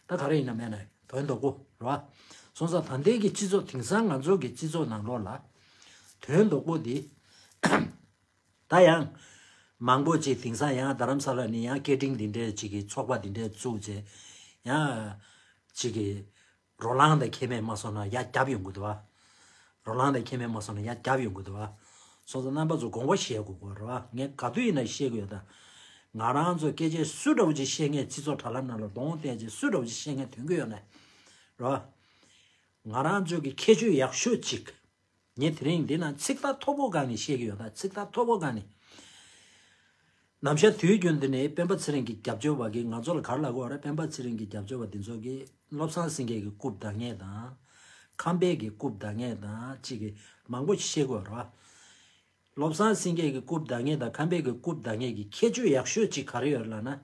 ད་ག་རེ་ཡིན་ན་མེད་ན་དོན་དག་པོ་རེད་བ། སོང་ཙང་ད་ལྟའི་གི་སྤྱི་ཚོགས་དེང་སང་ང་ཚོ་གི་སྤྱི་ཚོགས་ནང་ལོགས་ལ་དོན་དག་པོ་འདི། ད་ཡང་མང་པོ་ཅིག་དེང་སང་ཡང་རྡ་རམ་ས་ལ་ནས་ཡང་སྐད་འཕྲིན་འདི་འདྲའི་ཅིག་གི་ཚོགས་པ་འདི་འདྲའི་བཙུགས་བྱས། ཡང་ཅིག་གི་རོ་ལངས་དང་ཁེ་མེད་མ་སོང་ན་ཡར་རྒྱབ་ཡོང་གི་འདུག་བ། རོ་ལངས་དང་ཁེ་མེད་མ་སོང་ན་ཡར་རྒྱབ་ཡོང་གི་འདུག་བ། སོང་ཙང་རྣམ་པ་ཚོ་དགོངས་པ་བཞེས་དགོས་ཀྱི་རེད་བ། ངས་ག་དུས་ཡིན་ན་བཤད་ཀྱི་ཡོད་ད། ང་རང་ཚོ་སྐད་ཆ་སུ་འདྲ་བོ་ཅིག་བཤད་མཁན། སྤྱི་ཚོགས་དྲ་ལམ་ནང་ལ་གདོང་བསྟན་བྱས་སུ་འདྲ་བོ་ཅིག་བཤད་མཁན་ཐོན་གྱི་ཡོད་ན་རེད་བ། ང་རང་ཚོ་གི་ཁྱད་ཆོས་ཡག་ཤོས་ཅིག་ངས་དེ་རིང་འདི་ན་ཚིག་ཐག་མཐོ་པོ་སྒང་ནས་བཤད་ཀྱི་ཡོད་ད། ཚིག་ཐག་མཐོ་པོ་སྒང་ནས། ནམ་ཞག་དུས་རྒྱུན་འདི་ནས་སྤེན་པ་ཚེ་རིང་གི་རྒྱབ་སྐྱོར་བ་གིས་ང་ཚོ་ལ་ག་རེ་ལབ་ཀྱི་ཡོད་རེད། སྤེན་པ་ཚེ་རིང་གི་རྒྱབ་སྐྱོར་བ་འདི་ཚོ་གིས་བློ་བཟང་སེང་གེ་གི་རྐུབ་བརྡབ་མཁན་དང་། ཁམས་པའི་གི་རྐུབ་བརྡབ་མཁན་དང་ཅིག་གི་མང་པོ་ཞིག་བཤད་ཀྱི་ཡོད་རེད་བ། བློ་བཟང་སེང་གེ་གི་རྐུབ་བརྡབ་མཁན་དང་ཁམས་པའི་གི་རྐུབ་བརྡབ་མཁན་གྱི་ཁྱད་ཆོས་ཡག་ཤོས་ཅིག་ག་རེ་ཡོད་རེད་ལབ་ན།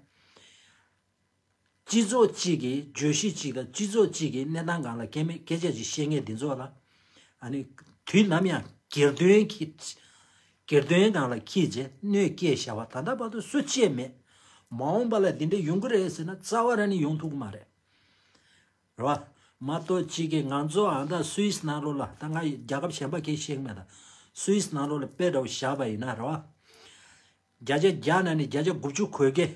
སྤྱི་ཚོགས་གཅིག་གི་བརྗོད་གཞི་གཅིག་དང་སྤྱི་ཚོགས་གཅིག་གི་གནས་སྟངས་སྒང་ལ་སྐད་མེད་སྐད་ཆ་ཅིག་བཤད་མཁན་འདི་ཚོ་ལ། ཨ་ནི། དུས་ནམ་ཡང་སྒེར་དོན་གྱི། སྒེར་དོན་སྒང་ལ་འཁྱེར་བྱས་གནོད་སྐྱེལ་བཞག་པ་ད་ལྟ་བར་དུ་སུ་བྱས་མེད། མ་འོངས་པ་ལ་འདི་འདྲ་ཡོང་གི་རེད་ཟེར་ན་རྩ་བ་རང་ནས་ཡོང་ཐུབ་ཀྱི་མ་རེད། རེད་བ། མ་གཏོགས་གཅིག་གིས་ང་ཚོ་ཨ་ད་སུད་སི་ནང་ལོགས་ལ། ད་ང་རྒྱལ་ཁབ་གཞན་པ་གང་ཡང་ཤེས་ཀྱི་མེད་ད། སུད་སི་ནང་ལོགས་ལ་དཔེ་འདྲ་བོ་བཞག་པ་ཡིན་ན་རེད་བ། བརྒྱ་ཆ་བརྒྱ་ནང་ནས་བརྒྱ་ཆ་དགུ་བཅུ་གོ་བརྒྱད།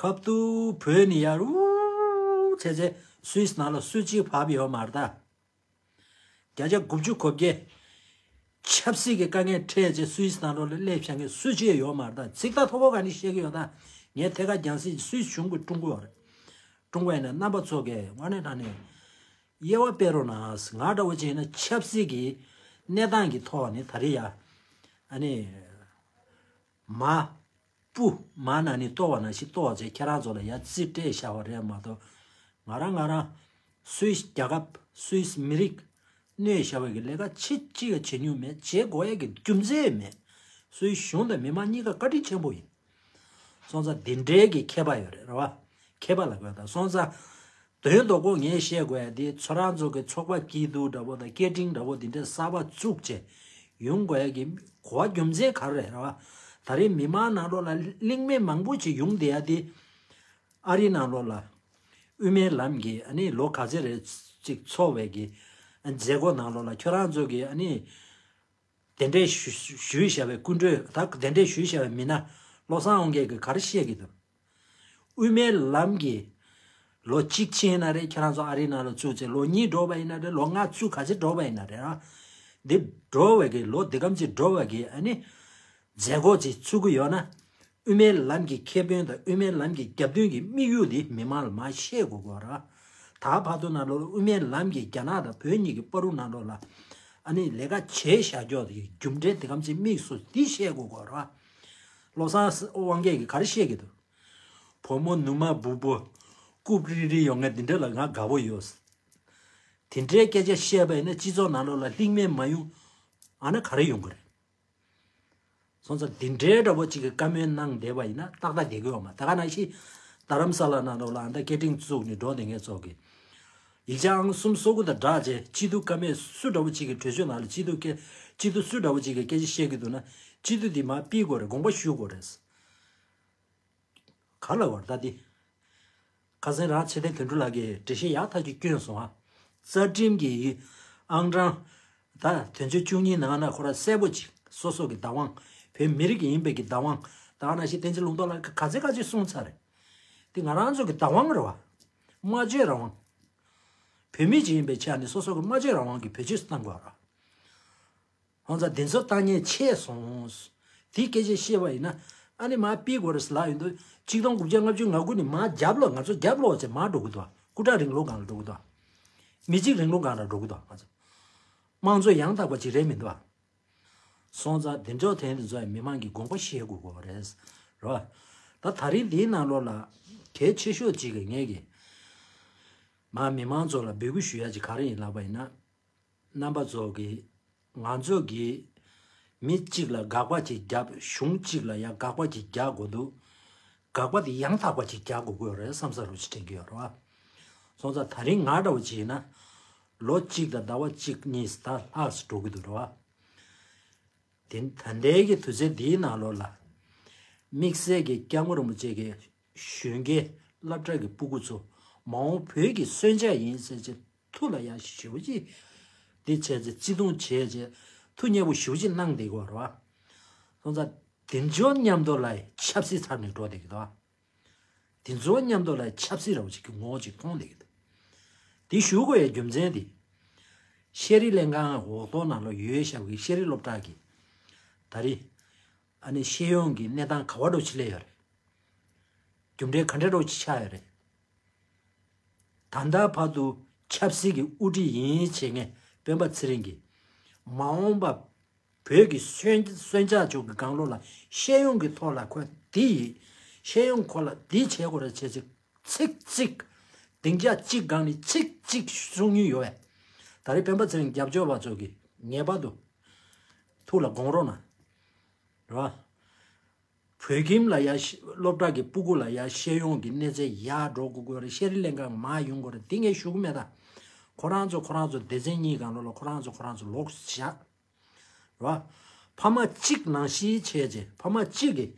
ཁ་ཐུག་བོད་ནས་ཡར་ཨུ་བྱས་བྱས་སུད་སི་ནང་ལ་སུ་གཅིག་བབས་ཡོད་མ་རེད་ད། བརྒྱ་ཆ་དགུ་བཅུ་གོ་བརྒྱད། ཆབ་སྲིད་ཀྱི་དཀའ་ངལ་འཕྲད་རྗེས་སུད་སི་ནང་ལོགས་ལ་སླེབས་བཞག་མཁན་སུ་གཅིག་ཡོད་མ་རེད། ད་ཚིག་ཐག་མཐོ་པོ་ག་ནས་བཤད་ཀྱི་ཡོད། ད་ངས་ཐད་ཀར་རྒྱང་སྲིང་སུད་སི་གཞུང་གིས་བཀྲོངས་ཀྱི་ཡོད་རེད། བཀྲོངས་པ་ཡིན་ན་རྣམ་པ་ཚོ་གིས་དངོས་གནས་དྲང་གནས་དབྱེ་བ་སྤེལ་རོགས་གནང་། ང་འདྲ་བོ་ཅིག་ཡིན་ན་ཆབ་སྲིད་ཀྱི་གནས་སྟངས་ཀྱི་ཐོག་ནས་ད་རེས་ཡ་ཨ་ནི་མ་སྤུ་མ་ན་ནི་གཏོར་བ་ནང་བཞིན་གཏོར་བྱས་ཁྱེད་རང་ཚོ་ལ་ཡ་རྩིས་སྤྲད་བཞག་པ་རེད་མ་གཏོགས། ང་རང་ང་རང་སུད་སི་རྒྱལ་ཁབ་སུད་སི་མི་རིགས་གནོད་བཞག་པའི་གི་ལས་ཀ་ཆེ་གཅིག་ཡང་བྱེད་མྱོང་མེད། བྱེད་དགོས་ཡས་ཀྱི་རྒྱུ་མཚན་མེད། སུད་སི་གཞུང་དང་མི་མང་གཉིས་ཀ་བཀའ་དྲིན་ཆེན་པོ་ཡིན། སོང་ཙང་འདི་འདྲའི་གི་མཁས་པ་ཡོད་རེད། རེད་བ། མཁས་པ་ལ་དགོས་དང་། སོང་ཙང་དོན་དག་པོ་ངས་བཤད་དགོས་ཡ་དེ་ཚོ་རང་ཚོ་གི་ཚོགས་པ་སྐྱིད་སྡུག་འདྲ་པོ་དང་སྐད་འཕྲིན་འདྲ་པོ་འདི་འདྲའི་གསར་པ་བཙུགས་བྱས་ཡོང་དགོས་ཡ་གི་གོ་བ་རྒྱུ་མཚན་ག་རེ་རེད། རེད་བ། ད་རེས་མི་མང་ནང་ལོགས་ལ་གླེང་མོལ་མང་པོ་ཅིག་ཡོང་བསྡད་ཡ་དེ། ཨ་རིའི་ནང་ལོགས་ལ་དབུ་མའི་ལམ་གྱི་ཨ་ནི་ལོ་ག་ཚོད་རེད་ཅིག་འཚོགས་པའི་གི་མཛད་སྒོ་ནང་ལོགས་ལ་ཁྱོད་རང་ཚོ་གི་ཨ་ནི་གདན་འདྲེན་ཞུ་ཞུས་བཞག་པའི་སྐུ་མགྲོན་ད་གདན་འདྲེན་ཞུས་བཞག་པའི་མི་སྣ་བློ་བཟང་དབང་རྒྱལ་གྱིས་ག་རེ་བཤད་ཀྱི་འདུག་དབུ་མའི་ལམ་གྱི་ལོ་གཅིག་ཕྱིན་ན་རེད། ཁྱེད་རང་ཚོ་ཨ་རིའི་ནང་ལ་བཙུགས་ཚེ་ལོ་གཉིས་འགྲོ་བ་ཡིན་ན་རེད། ལོ་ལྔ་བཙུགས་ག་ཚོད་འགྲོ་བ་ཡིན་ན་རེད། ཨ་འདི་འགྲོ་བའི་གི་ལོ་འདི་གམ་ཚིག་འགྲོ་བའི་གི་ཨ་ནི་མཛད་སྒོ་ཅིག་ཚུགས་ཀྱི་ཡོད་ན། དབུ་མའི་ལམ་གྱི་ཁེ་ཕན་དང་དབུ་མའི་ལམ་གྱི་རྒྱབ་མདུན་གྱི་དམིགས་ཡུལ་འདི་མི་མང་ལ་མར་བཤད་དགོས་ཀྱི་ཡོད་རེད། ད་བར་དུ་ནང་ལོགས་ལ་དབུ་མའི་ལམ་གྱིས་རྒྱ་ནག་དང་བོད་གཉིས་ཀྱི་བར་དུ་ནང་ལོགས་ལ་ཨ་ནི་ལས་ཀ་བྱས་བཞག་རྒྱུ་དེ་རྒྱུ་འབྲས་འདི་གམ་ཚིག་དམིགས་སུ་འདི་བཤད་དགོས་ཀྱི་ཡོད་རེད། བློ་བཟང་དབང་རྒྱལ་གྱིས་ག་རེ་བཤད་ཀྱི་འདུག་བུ་མོ་ནུ་མ་སྦུག་པོ་རྐུབ་རིལ་རིལ་ཡོང་མཁན་འདི་འདྲ་ལ་ང་དགའ་པོ་ཡོད། དེ་འདྲའི་སྐད་ཆ་བཤད་པ་ཡིན་ན་སྤྱི་ཚོགས་ནང་ལོགས་ལ་ལྷིང་མེད་མ་ཡོང་། ཨ་ན་ག་རེ་ཡོང་གི་རེད། སོང་ཙང་འདི་འདྲའི་འདྲ་པོ་གཅིག་གི་བཀའ་མོལ་གནང་བསྡད་པ་ཡིན་ན་ཏག་ཏག་བསྡད་ཀྱི་ཡོད་མ། ད་ག་ནང་བཞིན་རྡ་རམ་ས་ལ་ནང་ལོགས་ལ་ཨ་ད་སྐད་འཕྲིན་བཙུགས་ནས་འགྲོ་བསྡད་མཁན་ཚོ་གི་ཡིག་ཆ་ཨང་གསུམ་སོ་དགུ་དང་སྦྲགས་བྱས་སྤྱི་འཐུས་བཀའ་མོལ་སུ་འདྲ་པོ་གཅིག་གི་གྲོས་ཆོད་ནང་ལ་སྤྱི་འཐུས་སྐད་སྤྱི་འཐུས་སུ་འདྲ་པོ་གཅིག་གི་སྐད་ཆ་བཤད་ཀྱི་འདུག་ན་སྤྱི་འཐུས་འདི་མར་ཕུད་དགོས་རེད། དགོངས་པ་ཞུ་དགོས་རེད། ག་ལ་བར་ད་འདི། ཁ་སང་རང་ཚེ་བརྟན་དོན་གྲུབ་ལགས་ཀྱིས་འགྲེལ་བཤད་ཡག་ཐག་ཆོད་བསྐྱོན་སོང་ཨ། རྩ་ཁྲིམས་ཀྱི་ཨང་གྲངས་ད་དོན་ཚན་བཅུ་གཉིས་ནང་ན་ཁོ་རང་གསལ་པོ་ཅིག་སོ་སོ་གི་བདག་དབང་བོད་མི་རིགས་ཡིན་པའི་གི་བདག་དབང་ད་ག་ནང་བཞིན་བསྟན་འཛིན་ལུང་རྟོགས་ལགས་ཀྱིས་ག་ཚོད་ག་ཚོད་གསུངས་ཚར་རེད། འདི་ང་རང་ཚོ་གི་བདག་དབང་རེད་བ། སྨྲ་བརྗོད་རང་དབང་། བོད་མི་ཅིག་ཡིན་པའི་ཆ་ནས་སོ་སོ་གི་སྨྲ་བརྗོད་རང་དབང་གི་བེད་སྤྱོད་གཏང་དགོས་རེད། ཧང་སང་དེ་ཚོ་བཏང་ཉེན་ཆེ་སོང་། དེ་སྐད་ཆ་བཤད་པ་ཡིན་ན་ཨ་ནི་མར་ཕུད་དགོས་རེད་ཟེར་ལབ་ཡོང་དུས་གཅིག་སྟོང་དགུ་བརྒྱ་ལྔ་བཅུ་ང་དགུ་ནས་མར་རྒྱབ་ལོགས་ང་ཚོ་རྒྱབ་ལོགས་བྱས་མར་འགྲོ་གི་འདུག་སྐུ་དྲག་རིང་ལུགས་སྒང་ལ་འགྲོ་གི་འདུག་མི་གཅིག་རིང་ལུགས་སྒང་ལ་འགྲོ་གི་འདུག་ང་ཚོ་དམངས་གཙོ་ཡང་དག་པ་ཅིག་རེད་མི་འདུག་སོང་ཙང་དེ་འདྲ་དེ་འདི་ཚོ་མི་མང་གིས་དགོངས་པ་བཞེས་དགོས་ཀྱི་རེད། རེད་བ། ད་ད་རིང་འདིའི་ནང་ལོགས་ལ་གལ་ཆེ་ཤོས་གཅིག་གི་ངས་ཀྱི་མ་མི་མང་ཚོ་ལ་འབོད་སྐུལ་ཞུ་ཡ་ཅིག་ག་རེ་ཡིན་ལབ་པ་ཡིན་ན། རྣམ་པ་ཚོ་གིས་ང་ཚོ་གིས་མི་གཅིག་ལ་དགག་པ་ཅིག་བརྒྱབ། གཞུང་གཅིག་ལ་ཡང་དགག་པ་ཅིག་རྒྱག་དགོས་འདུག་དགག་པ་དེ་ཡང་དག་པ་ཅིག་རྒྱག་དགོས་ཀྱི་ཡོད་རེད་བསམ་ས་རུ་ཅིག་དྲན་གྱི་ཡོད་རེད་བ། སོང་ཙང་ད་རིང་ང་འདྲ་བོ་ཅིག་ཡིན་ན་ལོ་གཅིག་དང་ཟླ་བ་གཅིག་གཉིས་ད་ལྷག་ཙམ་འགྲོ་གི་འདུག་རེད་བ། དེ་ད་ལྟའི་གི་དུས་ཚོད་འདིའི་ནང་ལོགས་ལ། དམིགས་བསལ་གྱི་སྐྱབས་མགོན་རིན་པོ་ཆེ་གི་གཞོན་སྐྱེས་སློབ་གྲྭ་གི་སྤུ་གུ་ཚོ་མ་འོངས་བོད་ཀྱི་སོན་ཆ་ཡིན་ཟེར་བྱས་ཐུགས་ལ་ཡ་ཞེ་པོ་ཅིག་འདི་བྱས་ཚེ་བརྩི་མཐོང་བྱས་བྱས་ཐུགས་མཉེས་པོ་ཞེ་པོ་ཅིག་གནང་བསྡད་ཀྱི་ཡོད་རེད་བ། སོང་ཙང་དེ་ཚོ་མཉམ་དུ་ལ་ཆབ་སྲིད་ཚར་ནས་འགྲོ་བསྡད་ཀྱི་འདུག་བ། དེ་ཚོ་མཉམ་དུ་ལ་ཆབ་སྲིད་འདྲ་བོ་ཅིག་གི་ངོ་བོ་ཅིག་མཐོང་བསྡད་ཀྱི་འདུག་དེ་ཞུ་དགོས་ཡའི་རྒྱུ་མཚན་དེ། ཤེས་རིག་ལྷན་ཁང་འོག་ཐོག་ནང་ལ་ཡོད་བཞག་པའི་ཤེས་རིག་སློབ་གྲྭ་གི་ད་རེས་ཨ་ནི་ཤེས་ཡོན་གྱི་གནས་སྟངས་ག་བ་འགྲོ་ཅི་སླེབས་ཡོད་རེད། རྒྱུ་འབྲས་ག་འདྲ་འགྲོ་ཅི་ཆགས་ཡོད་རེད། ད་ལྟ་བར་དུ་ཆབ་སྲིད་ཀྱི་དབུ་ཁྲིད་ཡིན་བྱེད་མཁན་སྤེན་པ་ཚེ་རིང་གིས་མ་འོངས་པ་བོད་ཀྱི་སོན་སོན་ཆགས་ཕྱོགས་ཀྱི་སྒང་ལོགས་ལ་ཤེས་ཡོན་གྱི་ཐོག་ལ་ཁོས་འདི་ཡིན། ཤེས་ཡོན་ཁོ་ལ་འདི་བྱེད་དགོས་རེད་བྱས་ཚེ་ཚིག་གཅིག་སྡིངས་ཆ་གཅིག་སྒང་ནས་ཚིག་གཅིག་གསུང་མྱོང་ཡོད་པས། ད་རེས་སྤེན་པ་ཚེ་རིང་རྒྱབ་སྐྱོར་བ་ཚོ་གིས་ངེས་པར་དུ་ཐུགས་ལ་དགོངས་རོགས་གནང་། རེད་བ། བོད་ཁྱིམ་ལ་ཡ་ཤ་སློབ་གྲྭ་གི་སྤུ་གུ་ལ་ཡ་ཤེས་ཡོན་གྱི་གནས་ཚད་ཡར་འགྲོ་དགོས་ཀྱི་རེད། ཤེས་རིག་ལྷན་ཁང་མར་ཡོང་དགོས་རེད། འདི་ངས་ཞུ་གི་མེད་ད། ཁོ་རང་ཚོ་ཁོ་རང་ཚོ་སྡེ་ཚན་གཉིས་སྒང་ལོགས་ལ་ཁོ་རང་ཚོ་ཁོ་རང་ཚོ་ལོགས་སུ་བཞག་རེད་བ། ཕ་མ་གཅིག་ནང་བཞིན་བྱས་རྗེས་ཕ་མ་གཅིག་གིས་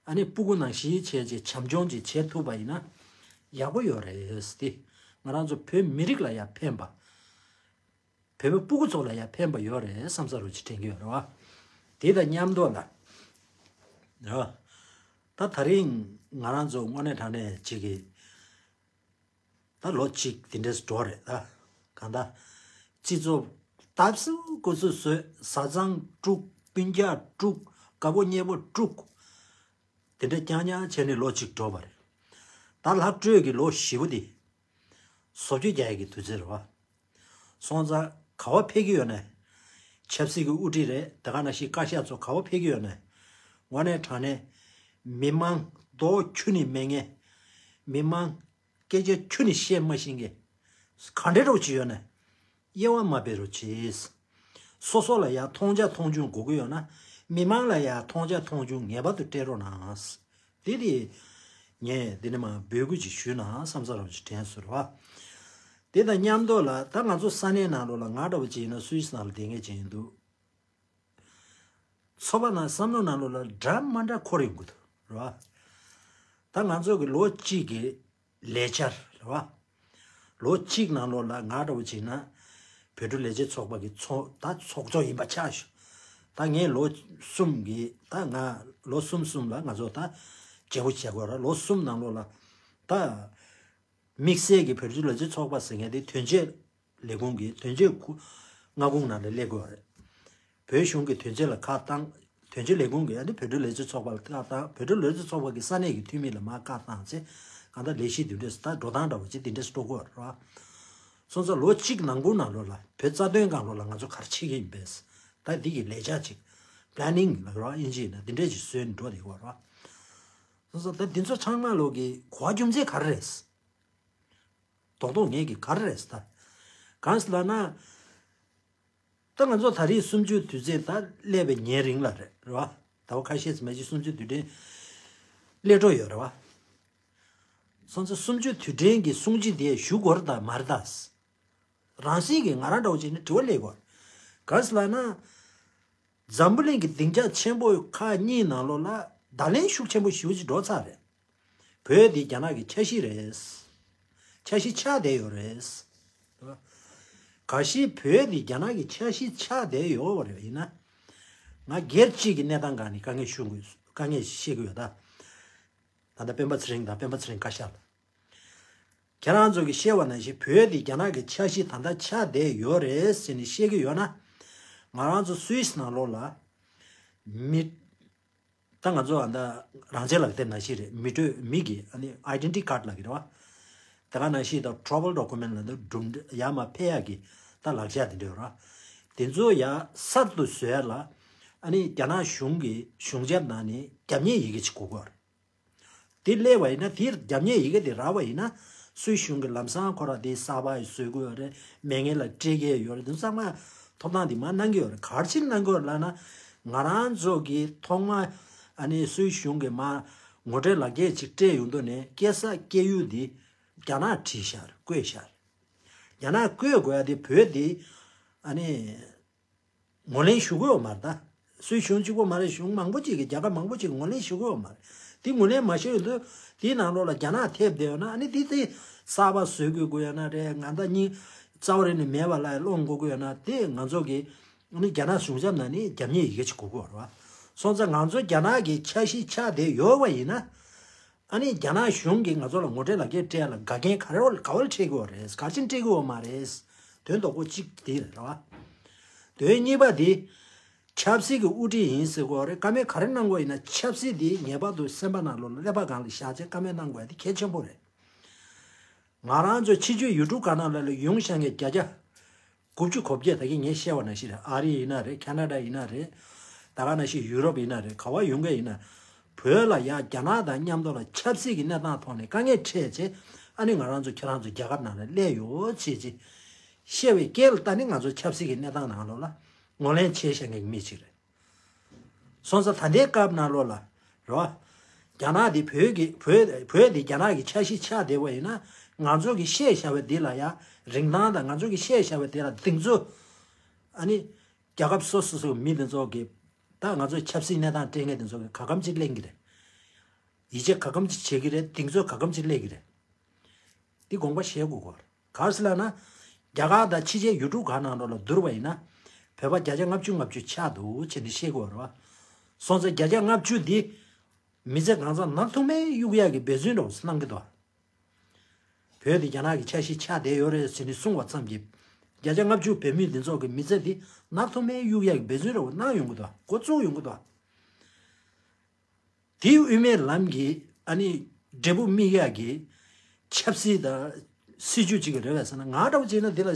ཨ་ནི་སྤུ་གུ་ནང་བཞིན་བྱས་རྗེས་བྱམས་སྐྱོང་ཅིག་བྱེད་ཐུབ་པ་ཡིན་ན་ཡག་པོ་ཡོད་རེད་དེ། ང་རང་ཚོ་བོད་མི་རིགས་ལ་ཡང་ཕན་པ། བོད་པའི་སྤུ་གུ་ཚོ་ལ་ཡང་ཕན་པ་ཡོད་རེད་བསམ་ས་རུ་ཅིག་དྲན་གྱི་ཡོད་རེད་བ། དེ་དང་མཉམ་དུ་ལ། རེད་བ། ད་ད་རིང་ང་རང་ཚོ་དངོས་གནས་དྲང་གནས་ཅིག་གི་ད་ལོ་གཅིག་དེ་འདྲས་འགྲོ་རེད་ད། གང་ལྟར་སྤྱི་ཚོགས་ ལྟ་སུ་ཀུ་སུ་བཟོས། བཟའ་ཚང་དཀྲུགས། སྤུན་ཀྱག་དཀྲུགས། དགའ་པོ་ཉེ་པོ་དཀྲུགས། དེ་འདྲ་རྐྱང་རྐྱང་བྱས་ནས་ལོ་གཅིག་འགྲོ་བ་རེད། ད་ལྷག་སྤྲོད་ཀྱི་ལོ་བཞི་པོ་དེ། བཟོ་བཅོས་རྒྱག་ཡག་གི་དུས་ཚོད་རེད་བ། སོང་ཙང་ག་བ་ཕེབས་ཀྱི་ཡོད་ན། ཆབ་སྲིད་ཀྱི་དབུ་ཁྲིད་རེད། དེ་ག་ནང་བཞིན་བཀའ་ཤག་ཚོ་ག་བ་ཕེབས་ཀྱི་ཡོད་ན། དངོས་གནས་དྲང་གནས། མི་མང་རྡོག་ཁྱོན་ནས་མེད་མཁན། མི་མང་སྐད་ཆ་ཁྱོན་ནས་བཤད་མ་ཤེས་མཁན། ག་འདྲ་རོགས་ཅིག་ཡོད་ན། དབྱེ་བ་མ་སྤེལ་རོགས་གྱིས། སོ་སོ་ལ་ཡང་མཐོང་ཆ་མཐོང་ཆུང་དགོས་ཀྱི་ཡོད་ན། མི་མང་ལ་ཡང་མཐོང་ཆ་མཐོང་ཆུང་ངེས་པར་དུ་སྤྲད་རོགས་གནང་། དེ་དེ། ངས་འདི་ནས་མར་འབོད་སྐུལ་ཅིག་ཞུས་ན་བསམ་ས་རང་ཅིག་དྲན་སོང་རེད་བ། དེ་དང་མཉམ་དུ་ལ་ད་ང་ཚོ་ས་གནས་ནང་ལོགས་ལ་ང་འདྲ་བོ་ཅིག་ཡིན་ན་སུད་སི་ནང་ལ་བསྡད་མཁན་ཅིག་ཡིན་འདུག་ཚོགས་པ་ནང་བསམ་བློ་ནང་ལོགས་ལ་འདྲ་མ་འདྲ་འཁོར་ཡོང་གི་འདུག་རེད་བ། ད་ང་ཚོ་གི་ལོ་གཅིག་གི་ལས་འཆར་རེད་བ། ལོ་གཅིག་ནང་ལོགས་ལ་ང་འདྲ་བོ་བྱས་ན། བོད་ཕྲུག་ལས་བྱེད་ཚོགས་པ་གི་ཚོགས་ད་ཚོགས་གཙོ་ཡིན་པ་ཆགས་ཤོག་ད་ངས་ལོ་གསུམ་གི་ད་ང་ལོ་གསུམ་གསུམ་ལ་ང་ཚོ་ད་བརྗེ་པོ་བྱེད་དགོས་ར། ལོ་གསུམ་ནང་ལོགས་ལ་ད་དམིགས་བསལ་གྱི་བོད་ཕྲུག་ལས་བྱེད་ཚོགས་པ་ཟེར་མཁན་དེ་དོན་གཅོད་ལས་ཁུངས་ཀྱི་དོན་གཅོད་ཁུ་མངའ་ཁོངས་ནང་ལ་སླེབས་དགོས་རེད། བོད་གཞུང་གི་དོན་གཅོད་ལ་ཁག་བཏང་། དོན་གཅོད་ལས་ཁུངས་ཀྱི་ཨ་ནི་བོད་ཕྲུག་ལས་བྱེད་ཚོགས་པ་ལ་ཁག་བཏང་། བོད་ཕྲུག་ལས་བྱེད་ཚོགས་པ་གི་ས་གནས་ཀྱི་འཐུས་མི་ལ་མར་ཁག་བཏང་ཚེ་གང་ལྟར་ལས་གཞི་འདི་འདྲས་ད་འགྲོ་སྟངས་འདྲ་བོ་ཅིག་འདི་འདྲས་འགྲོ་དགོས་རེད་བ། སོང་ཙང་ལོ་གཅིག་ནང་ཁུལ་ནང་ལོགས་ལ་བོད་རྩ་དོན་སྒང་ལོགས་ལ་ང་ཚོ་ག་རེ་བྱེད་ཀྱི་ཡིན་པས། ད་འདི་གི་ལས་འཆར་ཅིག་པི་ལེ་ནིང་ལབ་རོགས་ཨིན་ཇི་ཡིན་ན་འདི་འདྲས་ཅིག་བཟོས་ནས་འགྲོ་བསྡད་ཡོད་རེད་བ། སོང་ཙང་ད་འདི་ཚོ་ཚང་མ་ལོག་གི་གོ་བ་རྒྱུ་མཚན་ག་རེ་རེད། རྡོག་རྡོག་ངེད་ཀྱི་ག་རེ་རེད་ཟེར་ད། གང་ཟེར་ལབ་ན། ད་ང་ཚོ་ད་རེས་གསུམ་བཅུའི་དུས་ཚོད་ད་སླེབས་པའི་ཉེ་རིང་ལ་རེད་རེད་བ། ཟླ་བ་ཁ་ཤས་ཙམ་མ་གཏོགས་གསུམ་བཅུའི་དུས་དྲན་སླེབས་འགྲོ་ཡོད་རེད་བ། སོང་ཙང་གསུམ་བཅུའི་དུས་དྲན་གྱི་སྲུང་བརྩི་དེ་ཞུ་དགོས་རེད་ད་མ་རེད་ད། རང་བཞིན་གྱིས་ང་རང་འདྲ་བོ་བྱས་ནས་དྲི་བ་སླེབས་དགོས་རེད། གང་ཟེར་ལབ་ན། འཛམ་བུ་གླིང་གི་སྡིངས་ཆ་ཆེན་པོ་ཁག་གཉིས་ནང་ལོགས་ལ་བརྡ་ལན་ཤུགས་ཆེན་པོ་ཞེ་པོ་ཅིག་འགྲོ་ཚར་རེད། བོད་འདི་རྒྱ་ནག་གི་ཆ་ཤས་རེད། ཆ་ཤས་ཆགས་བསྡད་ཡོད་རེད། གལ་སྲིད་བོད་འདི་རྒྱ་ནག་གི་ཆ་ཤས་ཆགས་བསྡད་ཡོད་པ་རེད་ཡིན་ན། ང་སྒེར་གཅིག་གི་གནས་སྟངས་སྒང་ནས་དཀའ་ངལ་ཞུ་དགོས་དཀའ་ངལ་བཤད་ཀྱི་ཡོད་ད། ད་ལྟ་སྤེན་པ་ཚེ་རིང་དང་སྤེན་པ་ཚེ་རིང་བཀའ་ཤག་ལ། ཁྱེད་རང་ཚོ་གིས་བཤད་པ་ནང་བཞིན་བོད་འདི་རྒྱ་ནག་གི་ཆ་ཤས་ད་ལྟ་ཆགས་བསྡད་ཡོད་རེད་ཟེར་ནས་བཤད་ཀྱི་ཡོད་ན། ང་རང་ཚོ་སུད་སི་ནང་ལོགས་ལ། མི། ད་ང་ཚོ་ཨ་ད་རང་བཙན་ལག་དེབ་ནང་བཞིན་རེད། མི་སྤྲོད་མི་གི་ཨ་ནི་ཨའི་ཌེན་ཊི་ཊི་ཀར་ལབ་ཀྱི་རེད་བ། དེ་ག་ནང་བཞིན་ད་ཊེ་རེ་ཝེལ་ཌོ་ཀུ་མེན་ཊི་ལབ་འདུག་གྲུབ་འབྲས་ཡར་མར་ཕེབས་ཡག་གི་ད་ལག་ཆ་དེ་འདྲ་ཡོད་རེད་བ། དེ་ཚོ་ཡར་གསར་དུ་བཟོ་ཡག་ལ་ཨ་ནི་རྒྱ་ནག་གཞུང་གི་གཞུང་ཚབ་ནང་ནས་རྒྱབ་གཉེར་ཡི་གེ་ཅིག་དགོས་ཀྱི་ཡོད་རེད། དེ་སླེབས་པ་ཡིན་ན་དེ་རྒྱབ་གཉེར་ཡི་གེ་དེ་རག་པ་ཡིན་ན་སུད་གཞུང་གི་ལམ་སང་ཁོ་ར་དེ་གསར་པ་བཟོ་དགོས་ཡོད་རེད། མེད་མཁན་ལ་སྤྲད་ཀྱི་ཡོད་རེད། དེ་ཚང་མ་ཐོབ་ཐང་དེ་མར་གནང་གི་ཡོད་རེད། ག་རེ་བྱས་གནང་གི་ཡོད་རེད་ལབ་ན། ང་རང་ཚོ་གི་ཐོག་མ་ཨ་ནི་སུད་གཞུང་གི་མར་ངོ་སྤྲོད་ལག་འཁྱེར་ཅིག་སྤྲད་ཡོང་དུས་ནས་སྐྱེས་ས་སྐྱེས་ཡུལ་དེ་རྒྱ་ནག་བྲིས་ཤག་བཀོད་ཤག་རྒྱ་ནག་བཀོད་དགོས་ཡ་དེ་བོད་དེ་ཨ་ནི། ངོས་ལེན་ཞུ་གི་ཡོད་མ་རེད་ད། སུད་གཞུང་གཅིག་པོ་མ་རེད། གཞུང་མང་པོ་ཅིག་གིས་རྒྱལ་ཁབ་མང་པོ་ཅིག་གིས་ངོས་ལེན་ཞུ་གི་ཡོད་མ་རེད། དེ་ངོས་ལེན་མ་ཞུ་ཡོང་དུས་དེའི་ནང་ལོགས་ལ་རྒྱ་ནག་ཐེབས་བསྡད་ཡོད་ན་ཨ་ནི་དེ་དེ་གསར་པ་བཟོ་དགོས་དགོས་ཡོད་ན་རེད། ང་ད་སྙིང་རྩ་བ་རེ་ནས་མེད་པ་ལ་སློང་དགོས་ཀྱི་ཡོད་ན་དེ་ང་ཚོ་གི་ཨ་ནི་རྒྱ་ནག་གཞུང་ཚབ་ནང་ནས་རྒྱབ་གཉེར་ཡི་གེ་ཅིག་དགོས་ཀྱི་ཡོད་རེད་བ། སོང་ཙང་ང་ཚོ་རྒྱ་ནག་གི་ཆ་ཤས་ཆགས་བསྡད་ཡོད་པ་ཡིན་ན། ཨ་ནི་རྒྱ་ནག་གཞུང་གིས་ང་ཚོ་ལ་ངོ་སྤྲོད་ལག་འཁྱེར་སྤྲད་ཡ་ལ་འགལ་རྐྱེན་ག་རེ་ག་བ་ལ་འཕྲད་ཀྱི་ཡོད་རེད། ག་རེ་བྱས་ནས་འཕྲད་ཀྱི་ཡོད་མ་རེད། དོན་དག་པོ་གཅིག་དེ་རེད་བ། དོན་གཉིས་པ་དེ། ཆབ་སྲིད་ཀྱི་དབུ་ཁྲིད་ཡིན་ཟེར་གྱི་ཡོད་རེད། བཀའ་མོལ་ག་རེ་གནང་དགོས་ཡིན་ན་ཆབ་སྲིད་དེ་ངེས་པར་དུ་སེམས་པ་ནང་ལོགས་ལ་ཀླད་པ་སྒང་ལ་བཞག་བྱས་བཀའ་མོལ་གནང་དགོས་ཡ་དེ་གལ་ཆེན་པོ་རེད། ང་རང་ཚོ་ཕྱི་ཕྱོགས་ཡུལ་གྲུ་ག་ནང་ལ་ལ་ཡོང་བཞག་མཁན་བརྒྱ་ཆ་དགུ་བཅུ་གོ་བརྒྱད་ད་གིན་ངས་བཤད་པ་ནང་བཞིན་རེད། ཨ་རི་ཡིན་ན་རེད། ཁ་ན་ཌ་ཡིན་ན་རེད། ད་ག་ནང་བཞིན་ཡུ་རོབ་ཡིན་ན་རེད། ག་བ་ཡོང་མཁན་ཡིན་ན། བོད་ལ་ཡ་རྒྱ་ནག་དང་མཉམ་དུ་ལ་ཆབ་སྲིད་ཀྱི་གནས་སྟངས་ཐོག་ནས་དཀའ་ངལ་འཕྲད་བྱས་ཨ་ནི་ང་རང་ཚོ་ཁྱེད་རང་ཚོ་རྒྱལ་ཁབ་ནང་ལ་སླེབས་ཡོད་བྱས་བྱས་བཤད་པའི་སྐད་ལ་ལྟ་ནི་ང་ཚོ་ཆབ་སྲིད་ཀྱི་གནས་སྟངས་ནང་ལོགས་ལ་ངོས་ལེན་བྱས་བཞག་མཁན་གྱི་མི་ཅིག་རེད། སོང་ཙང་ད་ལྟའི་སྐབས་ནང་ལོགས་ལ་རེད་བ། རྒྱ་ནག་འདི་བོད་ཀྱི་བོད་བོད་འདི་རྒྱ་ནག་གི་ཆ་ཤས་ཆགས་བསྡད་པ་ཡིན་ན་ང་ཚོ་གི་བཤད་བཞག་པ་འདི་ལ་ཡང་རིན་ཐང་དང་ང་ཚོ་གི་བཤད་བཞག་པ་འདི་ལ་གདེང་ཚོད་ཨ་ནི་རྒྱལ་ཁབ་སོ་སོ་སོའི་མི་དེ་ཚོ་གི་ད་ང་ཚོའི་ཆབ་སྲིད་གནས་སྟངས་སྤྲད་མཁན་དེ་ཚོ་གི་ག་གམ་ཅིག་ལེན་གི་རེད། ཡིད་ཆེས་ག་གམ་ཅིག་བྱེད་གི་རེད། གདེང་ཚོད་ག་གམ་ཅིག་སླེབས་གི་རེད། འདི་དགོངས་པ་བཞེས་དགོས་ཀྱི་ཡོད་རེད། ག་རེ་ཟེར་ལབ་ན། རྒྱ་གར་དང་ཕྱི་རྒྱལ་ཡུལ་གྲུ་གང་ནང་ལོགས་ལ་བསྡུར་བ་ཡིན་ན། བོད་པ་བརྒྱ་ཆ་ལྔ་བཅུ་ལྔ་བཅུ་ཆགས་འདུག་ཅེས་ནས་བཤད་ཀྱི་ཡོད་རེད་བ། སོང་ཙང་བརྒྱ་ཆ་ལྔ་བཅུ་འདི། མི་ཚེ་གང་ཚང་ནག་ཐུག་མའི་གཡུག་ཡག་གི་འབད་བརྩོན་འདྲ་བོ་གནང་གི་འདུག་བོད་འདི་རྒྱ་ནག་གི་ཆ་ཤས་ཆགས་བསྡད་ཡོད་རེད་ཟེར་ནས་གསུངས་པ་ཙམ་གྱིས། བརྒྱ་ཆ་ལྔ་བཅུ་བོད་མི་འདི་ཚོ་གི་མི་ཚེ་འདི་ནག་ཐོམ་མེ་གཡུག་ཡག་གི་འབད་བརྩོན་ར་བ་གནང་ཡོང་གི་འདུག་འགོ་བཙུགས་ཡོང་གི་འདུག་དེའི་དབུ་མའི་ལམ་གྱི་ཨ་ནི་འབྲས་བུ་སྨིན་ཡག་གི་ཆབ་སྲིད་དང་སྲིད་ཇུས་ཅིག་རེད་བས་ཟེར་ན། ང་འདྲ་བོ་བྱས་ན་འདི་ལ་